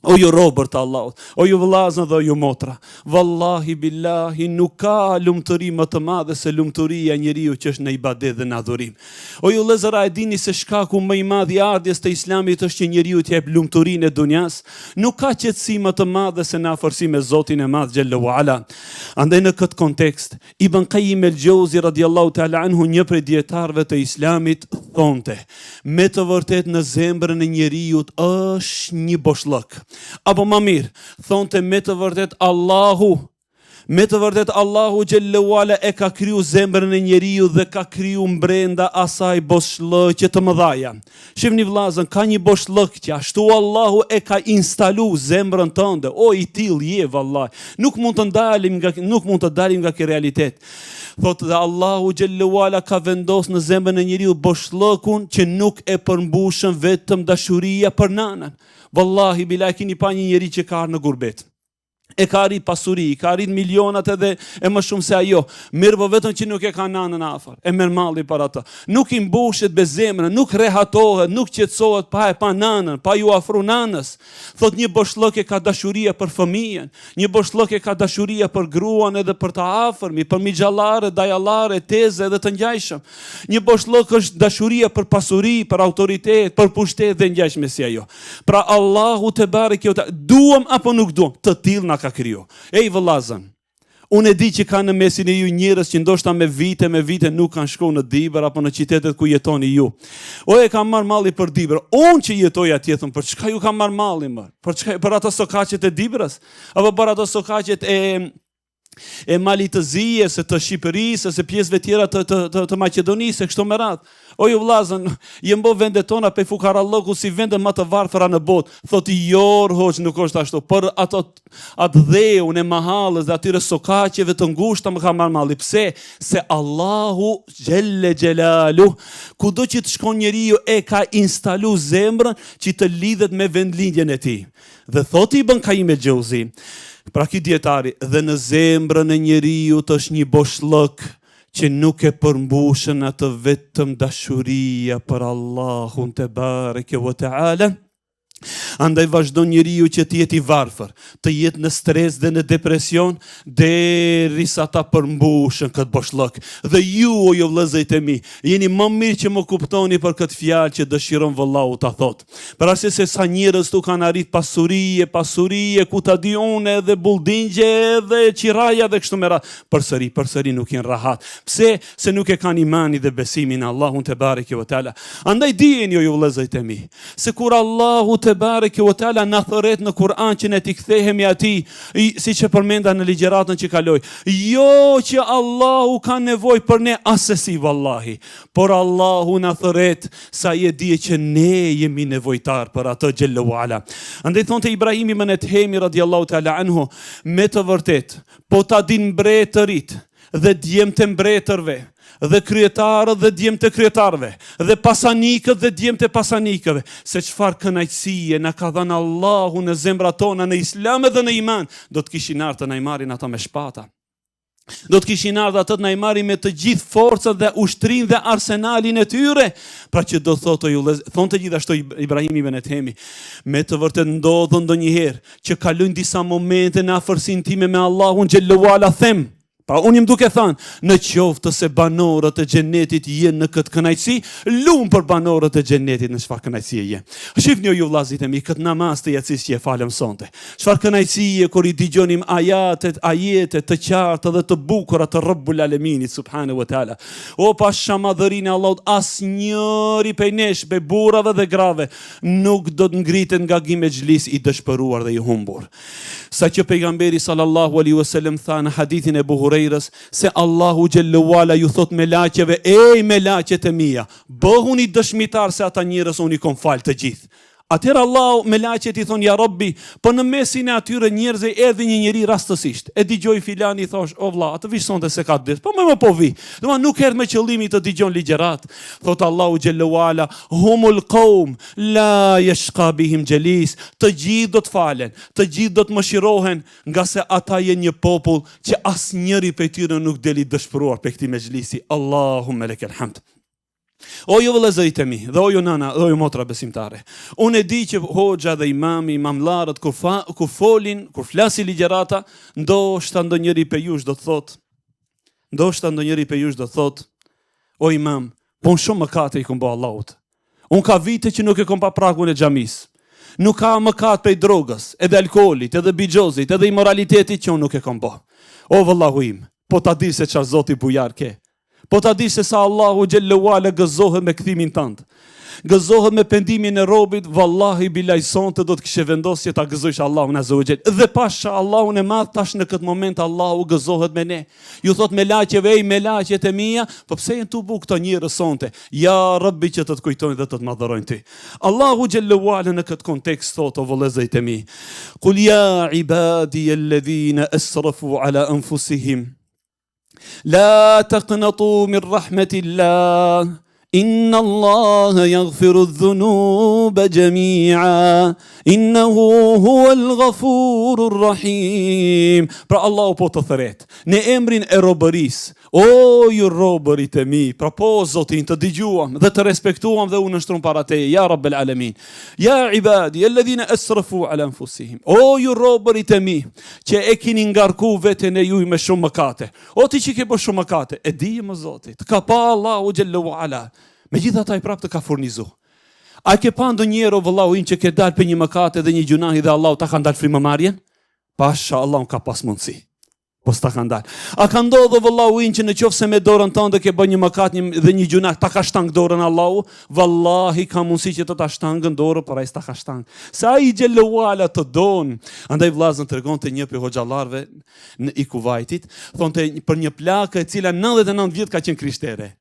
O ju robër të Allahut, o ju vëllazën dhe o ju motra, vallahi billahi nuk ka lumturi më të madhe se lumturia e njeriut që është në ibadet dhe në adhurim. O ju vëllezër, a e dini se shkaku më i madh i ardhjes të Islamit është që njeriu të jep lumturinë e dunjas? Nuk ka qetësi më të madhe se në afërsi me Zotin e Madh xhelle ue ala. Andaj në këtë kontekst, Ibn Qayyim el-Jauzi radiallahu ta'ala anhu një prej dijetarëve të Islamit thonte: Me të vërtetë në zemrën e njeriut është një boshllëk. Apo ma mirë, thonte me të vërtetë Allahu Me të vërtetë Allahu xhelle ue ala e ka kriju zemrën e njeriut dhe ka kriju mbrenda asaj boshllëqe të mëdhaja. Shihni vllazën, ka një boshllëk që ashtu Allahu e ka instalu zemrën tënde. O i tillë je vallahi. Nuk mund të ndalim nga nuk mund të dalim nga ky realitet. Thotë dhe Allahu xhelle ue ala ka vendos në zemrën e njeriut boshllëkun që nuk e përmbushën vetëm dashuria për nanën. Vallahi bilahi keni pa një njeri që ka ardhur në gurbet. e ka arrit pasuri, i ka arrit milionat edhe e më shumë se ajo. Mirëpo vetëm që nuk e ka nanën afër, e merr malli për atë. Nuk i mbushet be zemrën, nuk rehatohet, nuk qetësohet pa e pa nanën, pa ju afru nanës. Thot një boshllëk e ka dashuria për fëmijën, një boshllëk e ka dashuria për gruan edhe për të afërmi, për mixhallare, dajallare, teze edhe të ngjajshëm. Një boshllëk është dashuria për pasuri, për autoritet, për pushtet dhe ngjajshme si ajo. Pra Allahu tebareke ve duam apo nuk duam, të tillë na ka kriju. Ej vëllazën, unë e di që ka në mesin e ju njerëz që ndoshta me vite, me vite nuk kanë shkuar në Dibër apo në qytetet ku jetoni ju. O e ka marr malli për Dibër. Unë që jetoj atje thon, për çka ju ka marr malli më? Për çka për ato sokaqet e Dibrës? Apo për ato sokaqet e. e Malit të Zi, ose të Shqipërisë, ose pjesëve tjera të, të, të, të Maqedonisë, e kështu me radhë. O ju vllazën, jen bo vendet tona prej fukarallëku si vendet ma të varfëra në botë. Thotë jo, hoxhë, nuk është ashtu. Për ato atë dheun e mahallës dhe atyre sokaqeve të ngushta më ka marrë malli. Pse? Se Allahu xhelle xhelalu, kudo që të shkon njeriu e ka instalu zemrën që të lidhet me vendlindjen e tij. Dhe thotë Ibn Kajim el Xheuzi, pra ky dietari, dhe në zemrën e njeriut është një boshllëk që nuk e përmbushën atë vetëm dashuria për Allahun tebareke ve teala. Andaj vazhdon njeriu që të jetë i varfër, të jetë në stres dhe në depresion, derisa ta përmbushën këtë boshllëk. Dhe ju, o ju vëllezërit e mi, jeni më mirë që më kuptoni për këtë fjalë që dëshiron vëllau ta thotë. Për arsye se sa njerëz këtu kanë arrit pasuri e pasuri e ku ta di unë edhe buldingje edhe qiraja dhe kështu me radhë. Përsëri, përsëri nuk janë rahat. Pse? Se nuk e kanë imanin dhe besimin në Allahun tebareke ve teala. Andaj dijeni o ju vëllezërit e mi, se kur Allahu tebareke ve teala na thërret në Kur'an që ne t'i kthehemi atij, siç e përmenda në ligjëratën që kaloi, jo që Allahu ka nevojë për ne asesi vallahi, Por Allahu na thërret se ai e di që ne jemi nevojtar për atë xhelle ue ala. Andaj thonte Ibrahim ibn Edhemi radiallahu ta'ala anhu, me të vërtet, po ta din mbretërit dhe djemtë e mbretërve, dhe kryetarët dhe djemtë e kryetarëve, dhe pasanikët dhe djemtë e pasanikëve, se çfarë kënaqësie na ka dhënë Allahu në zemrat tona në Islam edhe në iman, do të kishin ardhur të na i marrin ata me shpata. Do të kishin ardhur ata të na i marrin me të gjithë forcën dhe ushtrinë dhe arsenalin e tyre. Pra që do thotë ju vëllezër, thonte gjithashtu Ibrahim ibn Ethemi, me të vërtetë ndodh ndonjëherë që kalojnë disa momente në afërsinë time me Allahun xhelle ue ala them, Pra unë jam duke thënë, në qoftë se banorët e xhenetit jenë në këtë kënaqësi, lum për banorët e xhenetit në çfarë kënaqësie jenë. Shihni ju vëllazërit e mi këtë namaz të jacisë që e falëm sonte. Çfarë kënaqësie kur i dëgjonim ajatet, ajetet të qarta dhe të bukura të Rabbul Aleminit subhanahu wa taala. O pasha madhërinë e Allahut, asnjëri prej nesh, prej burrave dhe grave, nuk do të ngritet nga ky mexhlis i dëshpëruar dhe i humbur. Saqë pejgamberi sallallahu alaihi wasallam tha në hadithin e Ebu Hurejrës se Allahu xhelle ue ala ju thot melaqeve, ej melaqet e mia, bëhuni dëshmitar se ata njerëz unë i kom fal të gjithë. Atëherë Allahu melaqet i thonë ja Rabbi, po në mesin e atyre njerëzve erdhi një njeri rastësisht. E dëgjoi filani i thosh, o vlla, a të vish sonte se ka ditë. Po më më po vi. Domethënë nuk erdh me qëllimin të dëgjon ligjërat. Thot Allahu xhelle ue ala, humul qaum la yashqa bihim jalis. Të gjithë do të falen, të gjithë do të mëshirohen, ngase ata janë një popull që asnjëri prej tyre nuk del i dëshpëruar prej këtij mexhlisi. Allahumme lekel hamd. O ju vëllezërit e mi, dhe o ju nëna, dhe o ju motra besimtare. Unë e di që hoxha dhe imami, imamlarët, kur, fa, kur folin, kur flasin ligjërata, ndoshta ndonjëri prej jush do të thotë, ndoshta ndonjëri prej jush do të thotë, o imam, po unë shumë mëkate i kom bo Allahut. Unë ka vite që nuk e kom pa pragun e xhamisë. Nuk ka mëkat prej drogës, edhe alkoolit, edhe bixhozit, edhe imoralitetit që unë nuk e kom bo. O vëllahu im, po ta di se çfarë zoti bujar ke, Po ta dish se sa Allahu xhelle ue ala gëzohet me kthimin tënd. Gëzohet me pendimin e robit, vallahi bilahi sonte do të kishe vendosë që ta gëzojsh Allahun azza wa jall. Dhe pasha Allahun e madh tash në këtë moment Allahu gëzohet me ne. Ju thot melaqeve ej melaqet e mia, po pse janë tubu këto njerëz sonte? Ja Rabbi që të të kujtojnë dhe të të madhërojnë ty. Allahu xhelle ue ala në këtë kontekst thotë o vëllezërit e mi. Kul ya ibadi alladhina asrafu ala anfusihim La taqnatu min rahmetillah Inna Allah yaghfiru dhunuba jami'a Innahu huwal ghafurur rahim Pra Allahu po të thërret Në emrin e robërisë O ju robërit e mi Pra po Zoti ynë të dëgjuam Dhe të respektuam dhe u nënshtrum para teje Ja Rabbel Alemin Ja ibadi Alladhina asrafu ala anfusihim O ju robërit e mi Që e kini ngarku veten e juj me shumë mëkate. O ti që ke bërë shumë mëkate, e di më Zoti, të ka pa Allahu xhelle ue ala. Megjithatë ai prapë të ka furnizu. A ke pa ndonjëherë o vëllau im që ke dalë prej një mëkate dhe një gjunahi dhe Allahu ta ka ndalë frymëmarrjen? Pasha Allahun ka pas mundësi. Po s'ta ka ndalë. A ka ndodhë vëllau im që në qoftë se me dorën tënde ke bërë një mëkat një, dhe një gjynah, ta ka shtang dorën Allahu? Vallahi ka mundësi që të ta shtangën dorën, por ai s'ta ka shtang. Se ai xhelle ue ala të don. Andaj vllazën tregonte një prej hoxhallarëve në i Kuvajtit, thonte për një plakë e cila 99 vjet ka qenë krishtere.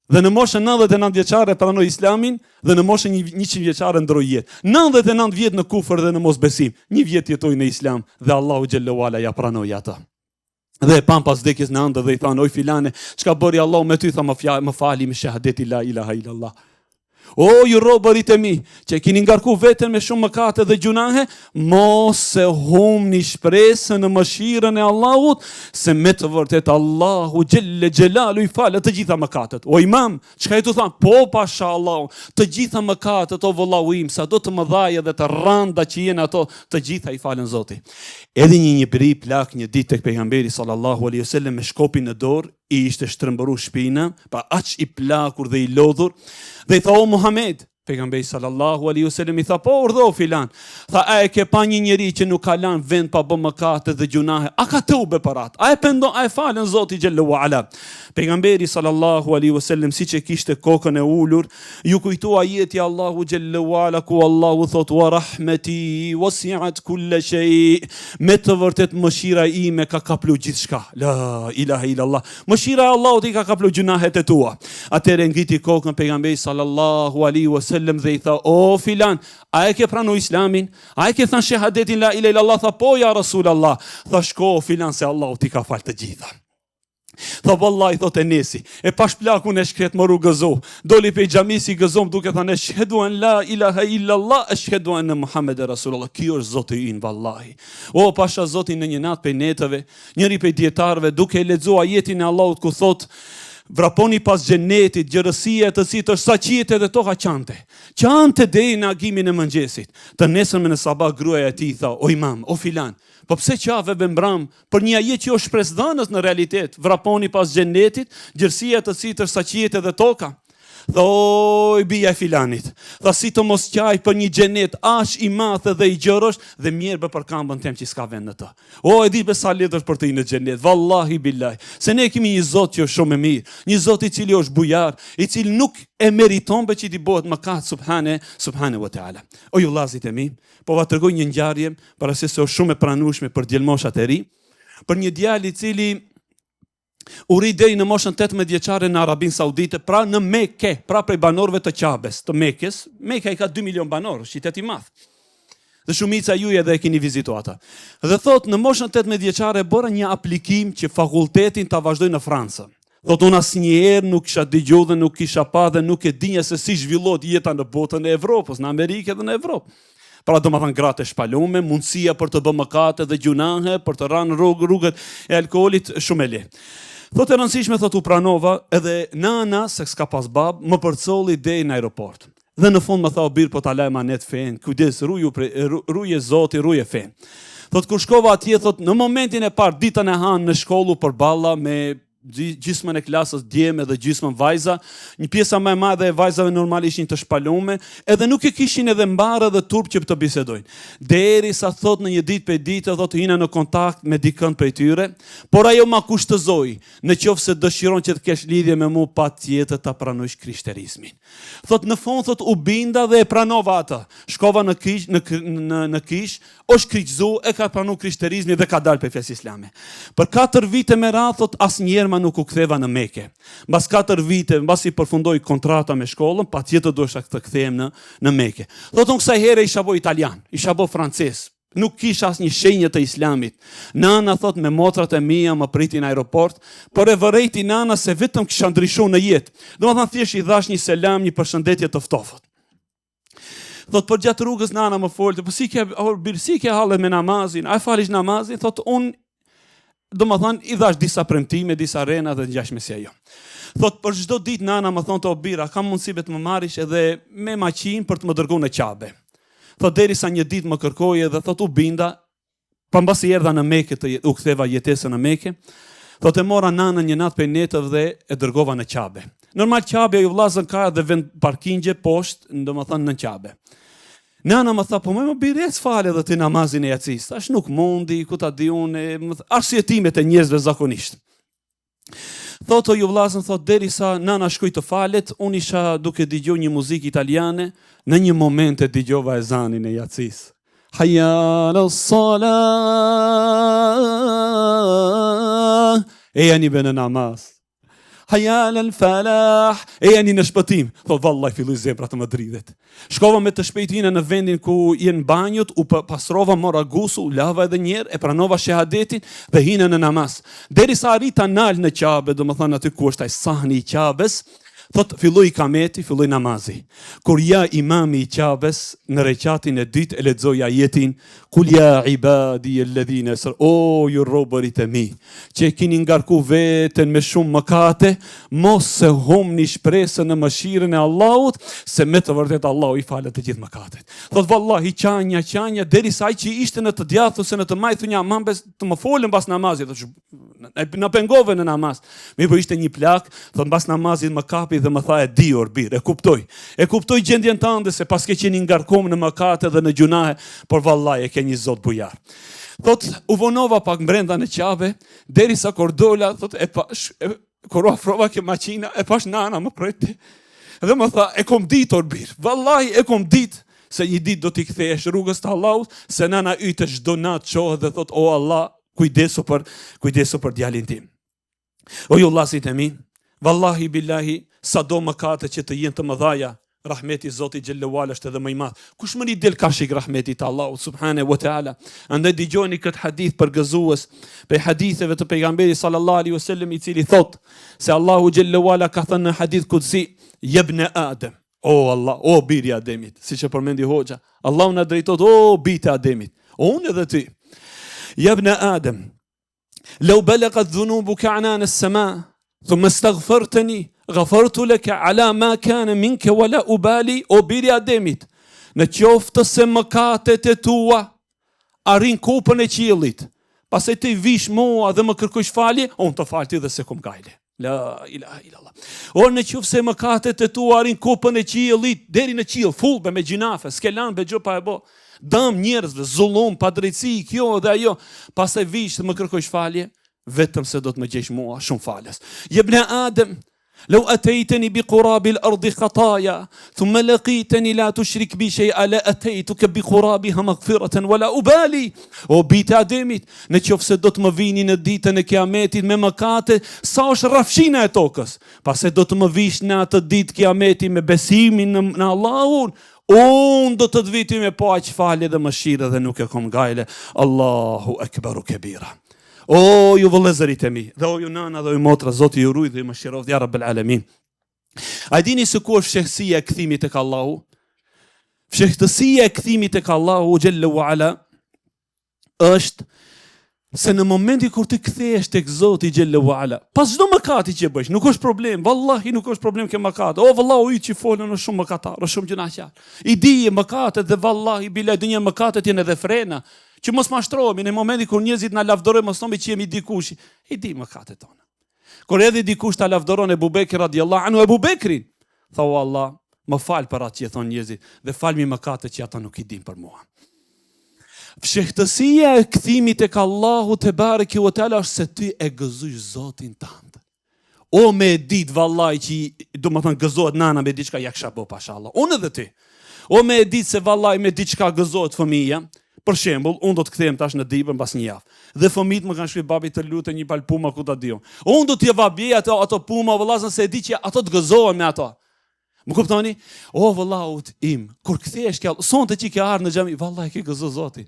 Dhe në moshën 99 vjeçare pranoi Islamin dhe në moshën 100 vjeçare ndërroi jetë. 99 vjet në kufër dhe në mosbesim, një vjet jetoi në Islam dhe Allahu xhelle ue ala ja pranoi atë. Dhe e panë pas vdekjes në ëndërr dhe i thanë, oj filane, çka bëri Allahu me ty, tha më, fja, më fali me shehadeti la ilaha illallah. O ju robërit e mi, që e kini ngarku veten me shumë mëkate dhe gjunahe, mos e humni shpresën në mëshirën e Allahut, se me të vërtetë Allahu xhelle xhelaluhu i falë të gjitha mëkatet. O imam, çka je tu thanë? Po pasha Allahu, të gjitha mëkatet o vëllau im, sado të mëdhaja dhe të randa që jenë ato, të gjitha i falën Zoti. Edhe një një bri plak një ditë tek pejgamberi sallallahu alaihi wasallam me shkopin në dorë, i ishte shtrembëru shpina, pa aq i plakur dhe i lodhur, dhe i tha o Muhammed, pejgamberi sallallahu alaihi wasallam i tha po urdhëro filan, tha a e ke pa një njeri që nuk ka lanë vend pa bë mëkate dhe gjunahe, a ka teube për atë, a e pendon, a e falën Zoti xhelle ue ala. Pejgamberi sallallahu alaihi wasallam siç e kishte kokën e ulur, Ju kujtua ajeti i Allahu xhelle ue ala ku Allahu thotë wa rahmeti wasi'at kulla shay. Me të vërtetë mëshira ime ka kaplu gjithçka. La ilaha illallah. Mëshira e Allahut i ka kaplu gjynahet e tua. Atëherë ngriti kokën pejgamberi sallallahu alaihi wasallam dhe i tha o filan, a e ke pranu islamin? A e ke thënë shehadetin la ilaha illallah? Tha po ja Rasulullah. Tha shko o filan se Allahu t'i ka fal të gjitha. Tha vallai thot Enesi, e pash plakun e shkret more u gëzu. Doli pej xhamisë i gëzum duke thënë eshhedu en la ilaha illa Allah, eshhedu enne Muhammeden Rasulullah. Ky është Zoti ynë vallahi. O pasha Zotin në një natë pej netëve, njëri pej dijetarëve duke e lexu ajetin e Allahut ku thot vraponi pas xhenetit, gjerësia e të cilit është sa qiejt edhe toka qante. Qante deri në agimin e mëngjesit. Të nesërmen në sabah gruaja e tij tha, o imam, o filan, po pse qave be mbram Për një ajet që është shpresëdhënës në realitet, vraponi pas xhenetit, gjerësia e të cilit është sa qiejt edhe toka. Tha oj bija e filanit, tha si të mos qaj për një xhenet aq i madh dhe i gjerë është dhe mjerë be për kambën tem që s'ka vend në të. O e di be sa lehtë është për të hi në xhenet, vallahi billahi. Se ne kemi një Zot që është shumë i mirë, një Zot i cili është bujar, i cili nuk e meriton be që t'i bëhet mëkat subhane, subhane wa taala. O ju vllazit e mi, Po va tregoj një ngjarje, para se se është shumë e pranueshme për djelmoshat e ri, për një djalë i cili u rrit deri në moshën 18 vjeçare në Arabinë Saudite, pra në Mekë, pra prej banorëve të Qabes, të Mekës. Meka i ka 2 milion banorë, është qytet i madh. Dhe shumica juaj edhe e keni vizituar atë. Dhe thot në moshën 18 vjeçare bëra një aplikim që fakultetin ta vazhdoj në Francë. Thotë unë asnjëherë nuk kisha dëgju dhe nuk kisha pa dhe nuk e dinja se si zhvillohet jeta në botën e Evropës, në Amerikë dhe në Evropë. Pra domethënë gratë e shpalume, mundësia për të bë mëkate dhe gjunahe, për të ranë rrugë, rrugët e alkoolit, shumë e lehtë. Thotë e rëndësishme, thotë u pranova, edhe nana, se s'ka pas babë, më përcolli deri në aeroport. Dhe në fund më tha o bir po ta la emanet fenë, kujdes ruju prej ruje Zoti, ruje fenë. Thot kur shkova atje, thot në momentin e parë ditën e hanë në shkollë u përballa me gjysmën e klasës djem edhe gjysmën vajza, një pjesa më e madhe e vajzave normal ishin të shpalume, edhe nuk e kishin edhe mbarë edhe turp që të bisedojnë. Derisa thot në një ditë prej ditë thot hina në kontakt me dikënd prej tyre, por ajo ma kushtëzoi, në qoftë se dëshiron që të kesh lidhje me mua, patjetër ta pranojsh krishterizmin. Thot në fund thot u binda dhe e pranova atë. Shkova në kish, në në në kish, është kryqëzu, e ka pranu krishterizmin dhe ka dalë prej fesë islame. Për katër vite me radhë thot asnjëherë ma nuk u ktheva në Mekë. Mbas katër vite, mbasi përfundoi kontrata me shkollën, patjetër duhesha të kthehem në në Mekë. Thot unë kësaj here isha bo italian, isha bo francez, Nuk kisha asnjë shenjë të islamit. Nana thot me motrat e mia më priti në aeroport, por e vërejti nana se vetëm kisha ndryshu në jetë. Domethënë thjesht i dhash një selam, një përshëndetje të ftofët. Thot përgjatë rrugës nana më folte, po si ke or bir, si ke hallet me namazin? A e falish namazin? Thot unë domethënë i dhash disa premtime, disa rrena dhe ngjashme si ajo. Thot për çdo ditë nana më thonte o bir, a ka mundësi be të më marrish edhe me maqinë për të më dërguar në Qabe. Thot derisa një ditë më kërkoi edhe thot u binda, pa mbasi erdha në Mekë të u ktheva jetesën në Mekë, thot e mora nanën një natë prej netëve dhe e dërgova në Qabe. Normal Qabja ju vllazën ka edhe vend parkingje poshtë, domethënë në Qabe. Nana më tha, po moj bir ec fale edhe ti namazin e jacisë. Thash nuk mundi, ku ta di unë, më tha, arsyetimet e njerëzve zakonisht. Thotë o ju vllazën, thotë derisa nana shkoi të falet, unë isha duke dëgju një muzikë italiane, në një moment e dëgjova ezanin e jacisë. Hayya ala salah. Ejani be në namaz. Hayya ala falah. Ejani në shpëtim. Thotë vallai filloi zemra të më dridhet. Shkova me të shpejtë hina në vendin ku jenë banjot, u pastrova, mora gusull, lava edhe njëherë, e pranova shehadetin dhe hina në namaz. Derisa arrita nal në Qabe, domethënë aty ku është ai sahni i Qabes, thot filloi ikameti, filloi namazi. Kur ja imami i Qabes në reqatin e dytë e lexoi ajetin Kul ja ibadi alladhina asra o ju robërit e mi, që e keni ngarku veten me shumë mëkate, mos e humni shpresën në mëshirën e Allahut, se me të vërtetë Allahu i falë të gjithë mëkatet. Thot vallahi qanja, qanja derisa ai që ishte në të djathtë ose në të majtë thonja aman bes të më folën mbas namazit, thotë na pengove në namaz. Mirëpo ishte një plak, thot mbas namazit më kapi dhe më tha e di or bir, e kuptoj. E kuptoj gjendjen tënde se paske qenë i ngarkum në mëkate dhe në gjunahe, por vallai e ke një Zot bujar. Thot u vonova pak brenda në Qabe, derisa kur dola, thot e pash, e, kur u afrova ke maqina, e pash nana më priti. Dhe më tha, e kom ditë or bir, vallahi e kom ditë se një ditë do t'i kthehesh rrugës të Allahut, se nana yte çdo natë çohet dhe thot o Allah, Kujdesu për, kujdesu për djalin tim. O ju vllazit e mi, vallahi billahi, sado mëkate që të jenë të mëdhaja, rahmeti i Zotit xhelle ue ala është edhe më i madh. Kush më i del karshi rahmetit të Allahut subhanahu wa taala? Andaj dëgjoni këtë hadith përgëzues prej haditheve të pejgamberit sallallahu alaihi wasallam i cili thot se Allahu xhelle ue ala ka thënë në hadith kudsi jebne Adem O Allah, o biri i Ademit, siç e përmendi hoxha, Allahu na drejtohet, o bijtë e Ademit, o unë edhe ty. Jebne Adem, lau belegat dhunubuke anane sema, thumme stagferteni, gafartu leke ala ma kane minke wala ubali, o biri i Ademit, në qoftë se mëkatet e tua, arrin kupën e qiellit, pastaj ti vish mua dhe më kërkojsh falje, unë të fal ty dhe s'e kom gajle. La ilaha illallah. O në qoftë se mëkatet e tua arrin kupën e qiellit deri në qiell, full be me gjynafe, s'ke lan be gjë pa e bo. Dëm njerëzve, zullum, padrejtësi, kjo dhe ajo. Pastaj vish të më kërkojsh falje, vetëm se do të më gjesh mua shumë falës. Jebne Adem, Lau atejteni bi kurabil ardi khataja, thumme lekiteni la tushrik bi shej'a la atejtuke bi kurabiha magfireten, wala ubali. O bijtë e Ademit, në qoftë se do të më vini në ditën e Kiametit me mëkate, sa është rrafshina e tokës, pastaj do të më vish në atë ditë Kiameti me besimin në, në Allahun, unë do të të vi ty me po aq falje dhe mëshirë dhe nuk e kom gajle. Allahu ekberu kebira. O ju vëllezërit e mi, dhe o ju nana dhe o ju motra, Zoti ju rujt dhe ju mëshiroftë, ja Rabbel Alemin. A dini se ku është fshehtësia e kthimit tek Allahu? Fshehtësia e kthimit tek Allahu xhelle ue ala është se në momentin kur ti kthehesh tek Zoti xhelle ue ala, pas çdo mëkati që bësh, nuk është problem, vallahi nuk është problem ke mëkat. O vëllau yt që folën është shumë mëkatar, është shumë gjynahqar. I di mëkatet dhe vallahi billahi ndonjëherë mëkatet janë edhe frena, që mos mashtrohemi në momentin kur njerëzit na lavdërojnë mos thomi që jemi dikush. I di mëkatet tona. Kur edhe dikush ta lavdëron Ebu Bekr radiallahu anhu Ebu Bekrin, tha o Allah, më fal për atë që e thonë njerëzit dhe falmi mëkatet që ata nuk i dinë për mua. Fshehtësia e kthimit tek Allahu tebareke ve teala është se ti e gëzojsh Zotin tënd. O me e dit vallai që domethënë gëzohet nana me diçka ja kisha bo pasha Allah. Unë edhe ti. O me e dit se vallai me diçka gëzohet fëmija. Për shembull, unë do të kthehem tash në Dibër mbas një javë. Dhe fëmijët më kanë shkruar babi të lutem një palë puma ku ta di unë. Unë do t'jua bjej ato ato puma vëllazën se e di që ato të gëzohen me ato. Më kuptoni? O vëllaut im, kur kthehesh ke sonte që ke ardhur në xhami, vallahi ke gëzu Zotin.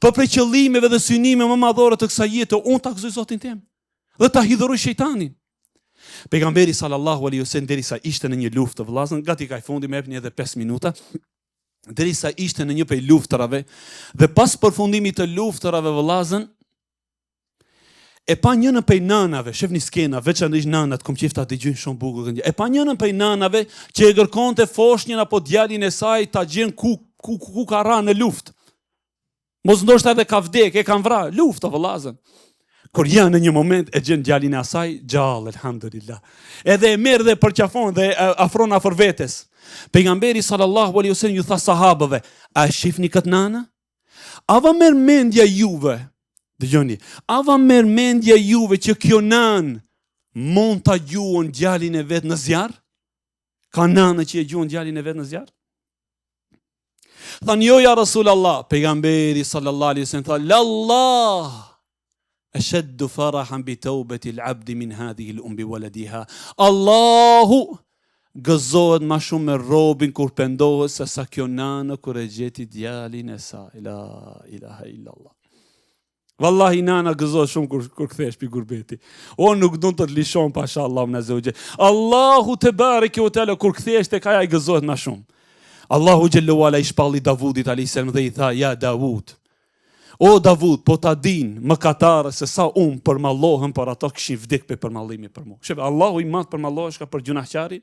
Po prej qëllimeve dhe synimeve më madhore të kësaj jete, unë ta gëzoj Zotin tim dhe ta hidhëroj shejtanin. Pejgamberi sallallahu alaihi wasallam derisa ishte në një luftë vëllazën, gati ka i fundi, më jepni edhe 5 minuta. Derisa ishte në një prej luftërave dhe pas përfundimit të luftërave vëllazën, e pa njënën prej nanave, shefni skena, veçanërisht nanat, kom qejf ta dëgjojnë shumë bukur këtë gjë. E pa njënën prej nanave që e kërkonte foshnjën apo djalin e saj ta gjen ku ku ku, ku ka ra në luftë. Mos ndoshta edhe ka vdek, e kanë vra, luftë vëllazën. Kur ja në një moment e gjen djalin e asaj, gjallë, elhamdulillah. Edhe e merr dhe përqafon dhe e afron afër vetes. Pejgamberi sallallahu alaihi wasallam ju tha sahabëve, a e shihni këtë nanë? A va merr mendja juve? Dëgjoni, a va merr mendja juve që kjo nanë mund ta gjuon djalin e vet në zjarr? Ka nanë që e gjuon djalin e vet në zjarr? Thanë jo ja Rasul Allah, pejgamberi sallallahu alaihi wasallam tha, "Lallah Esheddu farahan bi taubeti l'abdi min hadhihi l'um bi waladiha. Allahu gëzohet ma shumë me robin kur pendohet se sa kjo nanë kur e gjeti djalin e saj. La ilaha illallah. Vallahi nana gëzohet shumë kur kur kthehesh pi gurbeti. O nuk don të të lishon pasha Allahun azze ve xhel. Allahu tebareke ve teala kur kthehesh tek ai gëzohet ma shumë. Allahu xhelle ve ala i shpalli Davudit alayhis salam dhe i tha ja Davud O Davud, po ta dinë mëkatarët se sa unë përmallohem për ato kishin vdek prej përmallimit për mua. Shef, Allahu i madh përmalloheshka për gjunahqarin.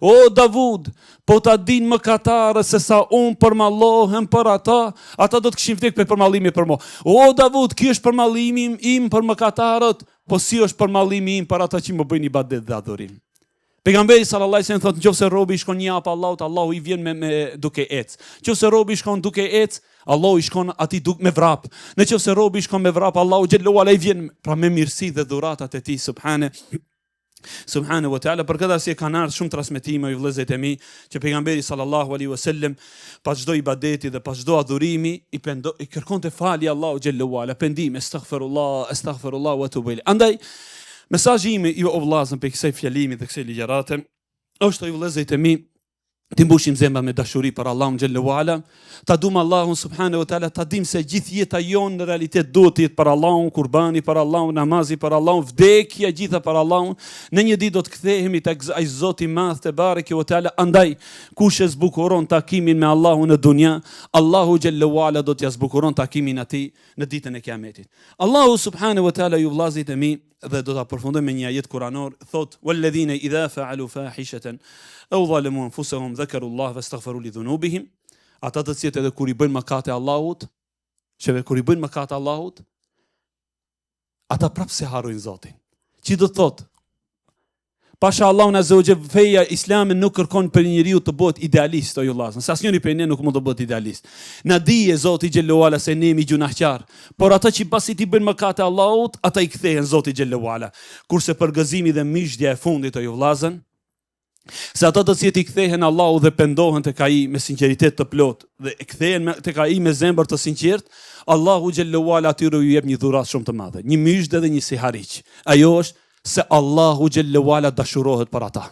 O Davud, po ta dinë mëkatarët se sa unë përmallohem për ata, ata do të kishin vdek prej përmallimit për mua. O Davud, ky është përmallimi im për mëkatarët, po si është përmallimi im për ata që më bëjnë ibadet dhe adhurim. Pejgamberi sallallahu alajhi wasallam thotë nëse robi i shkon një hap Allahut, Allahu i vjen me, me duke ec. Nëse robi i shkon duke ec, Allahu i shkon atij duke me vrap. Në qoftë se robi i shkon me vrap, Allahu xhelle ve ala i vjen pra me mirësi dhe dhuratat e tij subhane. Subhane wa taala për këtë arsye kanë ardhur shumë transmetime o vëllezërit e mi që pejgamberi sallallahu alaihi wasallam pas çdo ibadeti dhe pas çdo adhurimi i pendo i kërkonte falje Allahu xhelle ve ala pendim astaghfirullah astaghfirullah wa atubu ilaih. Andaj Mesazhi im ju o vëllazën prej kësaj fjalimi dhe kësaj ligjërate është o vëllezërit e mi t'i mbushim zemrat me dashuri për Allahun xhelle ve ala, ta dum Allahun subhanahu wa taala, ta dim se gjithë jeta jonë në realitet duhet të jetë për Allahun, kurbani për Allahun, namazi për Allahun, vdekja gjitha për Allahun. Në një ditë do të kthehemi tek ai Zot i madh tebareke ve teala, andaj kush e zbukuron takimin me Allahun në dunja, Allahu xhelle ve ala do t'ia zbukuron takimin atij në ditën e Kiametit. Allahu subhanahu wa taala ju vëllazërit e mi dhe do ta përfundoj me një ajet kuranor, thotë: "Walladhina idha fa'alu fahishatan aw zalamu anfusahum dhakaru Allah fastaghfiru li dhunubihim." Ata të cilët edhe kur i bëjnë mëkate Allahut, që kur i bëjnë mëkate Allahut, ata prapë s'e harrojnë Zotin. Që do të thotë, Pasha Allahun azze ve xhel feja islame nuk kërkon prej njeriu të bëhet idealist o ju vllazën, se asnjëri prej ne nuk mund të bëhet idealist. Na dije Zoti xhelle ve ala se ne jemi gjunahqar, por ata që pasi t'i bëjnë mëkate Allahut, ata i kthehen Zotit xhelle ve ala. Kurse përgëzimi dhe myzhdja e fundit o ju vllazën, se ata të cilët i kthehen Allahut dhe pendohen tek ai me sinqeritet të plotë dhe e kthehen tek ai me zemër të sinqertë, Allahu xhelle ve ala atyre u jep një dhuratë shumë të madhe, një myzhde dhe një sihariq. Ajo është se Allahu xhelle ve ala dashurohet për ata.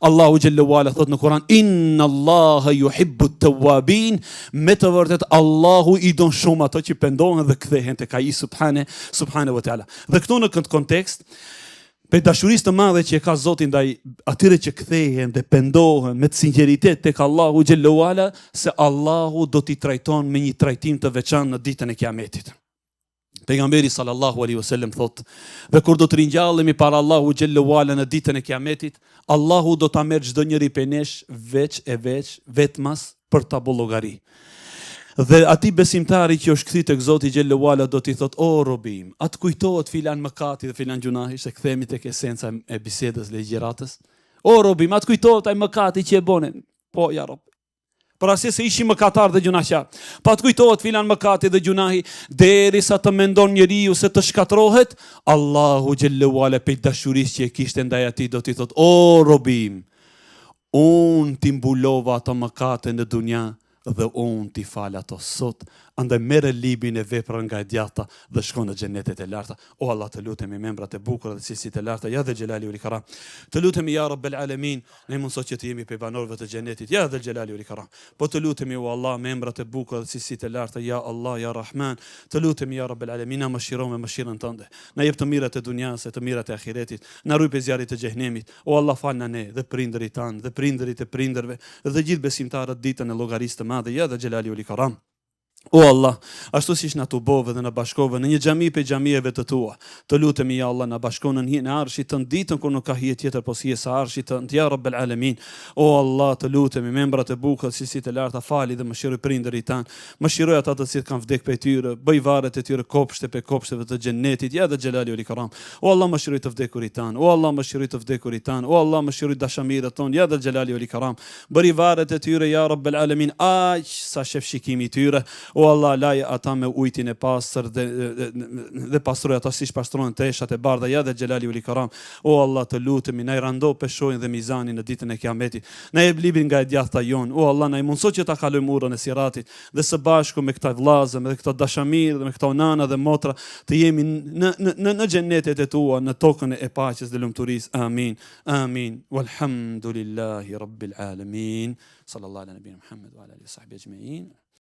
Allahu xhelle ve ala thot në Kur'an Inna Allaha yuhibbu at-tawwabin, me të vërtet Allahu i don shumë ato që pendohen dhe kthehen tek ai subhane subhane wa taala. Dhe këtu në këtë kontekst prej dashurisë të madhe që e ka Zoti ndaj atyre që kthehen dhe pendohen me të sinqeritet tek Allahu xhelle ve ala se Allahu do t'i trajton me një trajtim të veçantë në ditën e Kiametit. Pejgamberi sallallahu alaihi wasallam thotë, dhe kur do të ringjallemi para Allahu xhelle ve ala në ditën e Kiametit, Allahu do ta merr çdo njeri prej nesh veç e veç, vetmas për ta bo llogari. Dhe atij besimtari që është kthy tek Zoti xhelle ve ala do t'i thotë, o robi im, a të kujtohet filan mëkati dhe filan gjunahi, se kthehemi tek esenca e bisedës dhe ligjëratës. O robi im, a të kujtohet ai mëkati që e bone? Po, ja rob, Për arsye se ishim mëkatar dhe gjunahqar. Po a të kujtohet filan mëkati dhe gjunahi, derisa të mendon njeriu se të shkatërrohet, Allahu xhelle ve ala prej dashurisë që e kishte ndaj atij do t'i thotë, o robi im, unë t'i mbulova ato mëkate në dunja dhe unë t'i fal ato sot, andaj merre librin e veprave nga e djathta dhe shko në xhenetet e larta. O Allah, të lutemi me emrat e bukura dhe cilësitë e larta, ja dhel xhelali wal ikram. Të lutemi ja Rabbel Alemin, Na mundëso që të jemi prej banorëve të Xhenetit, ja Dhel Xhelali wal Ikram. Po të lutemi o Allah me emrat e bukura dhe cilësitë e larta, ja Allah, ja Rahman. Të lutemi ja Rabbel Alemin, na mëshiro me mëshirën tënde. Na jep të mirat e dunjas e të mirat e ahiretit. Na ruaj prej zjarrit të xhehenemit. O Allah falna ne dhe prindërit tanë dhe prindërit e prindërve dhe të gjithë besimtarët ditën e llogarisë të madhe, ja Dhel Xhelali wal Ikram. O Allah, ashtu siç na tubove dhe na bashkove në një xhami prej xhamive të tua, të lutemi ja Allah na bashko nën hijen e Arshit tënd ditën kur nuk ka hije tjetër pos hijes së Arshit tënd, ja Rabbel Alemin. O Allah, të lutemi, me emrat e bukura, cilësitë e larta, fali dhe mëshiroj prindërit tanë, mëshiroj ata të cilët kanë vdek prej tyre, bëj varret e tyre kopshte prej kopshteve të Xhennetit, ja dhel xhelali wal ikram. O Allah, mëshiroj të vdekurit tanë, o Allah, mëshiroj të vdekurit tanë, o Allah, mëshiroj dashamirët tonë, ja dhel xhelali wal ikram. Bëri varret e tyre ja Rabbel Alemin aq sa shef shikimi i tyre, o Allah laj ata me ujtin e pastër dhe dhe pastroj ata siç pastrohen teshat e bardha ja dhel xhelali wal ikram, o Allah të lutemi na i rando peshojën dhe mizanin në ditën e Kiametit, na jep librin nga e djathta jonë, o Allah na i mundëso që ta kalojmë urën e Siratit dhe së bashku me këta vëllazër me këta dashamirë dhe me këto nana dhe motra të jemi në në në, në xhenetet e tua në tokën e paqes dhe lumturisë. Amin. Amin. Walhamdulillahi Rabbil Alamin. Sallallahu ala nabina Muhammed wa ala alihi wa sahbihi ajma'in.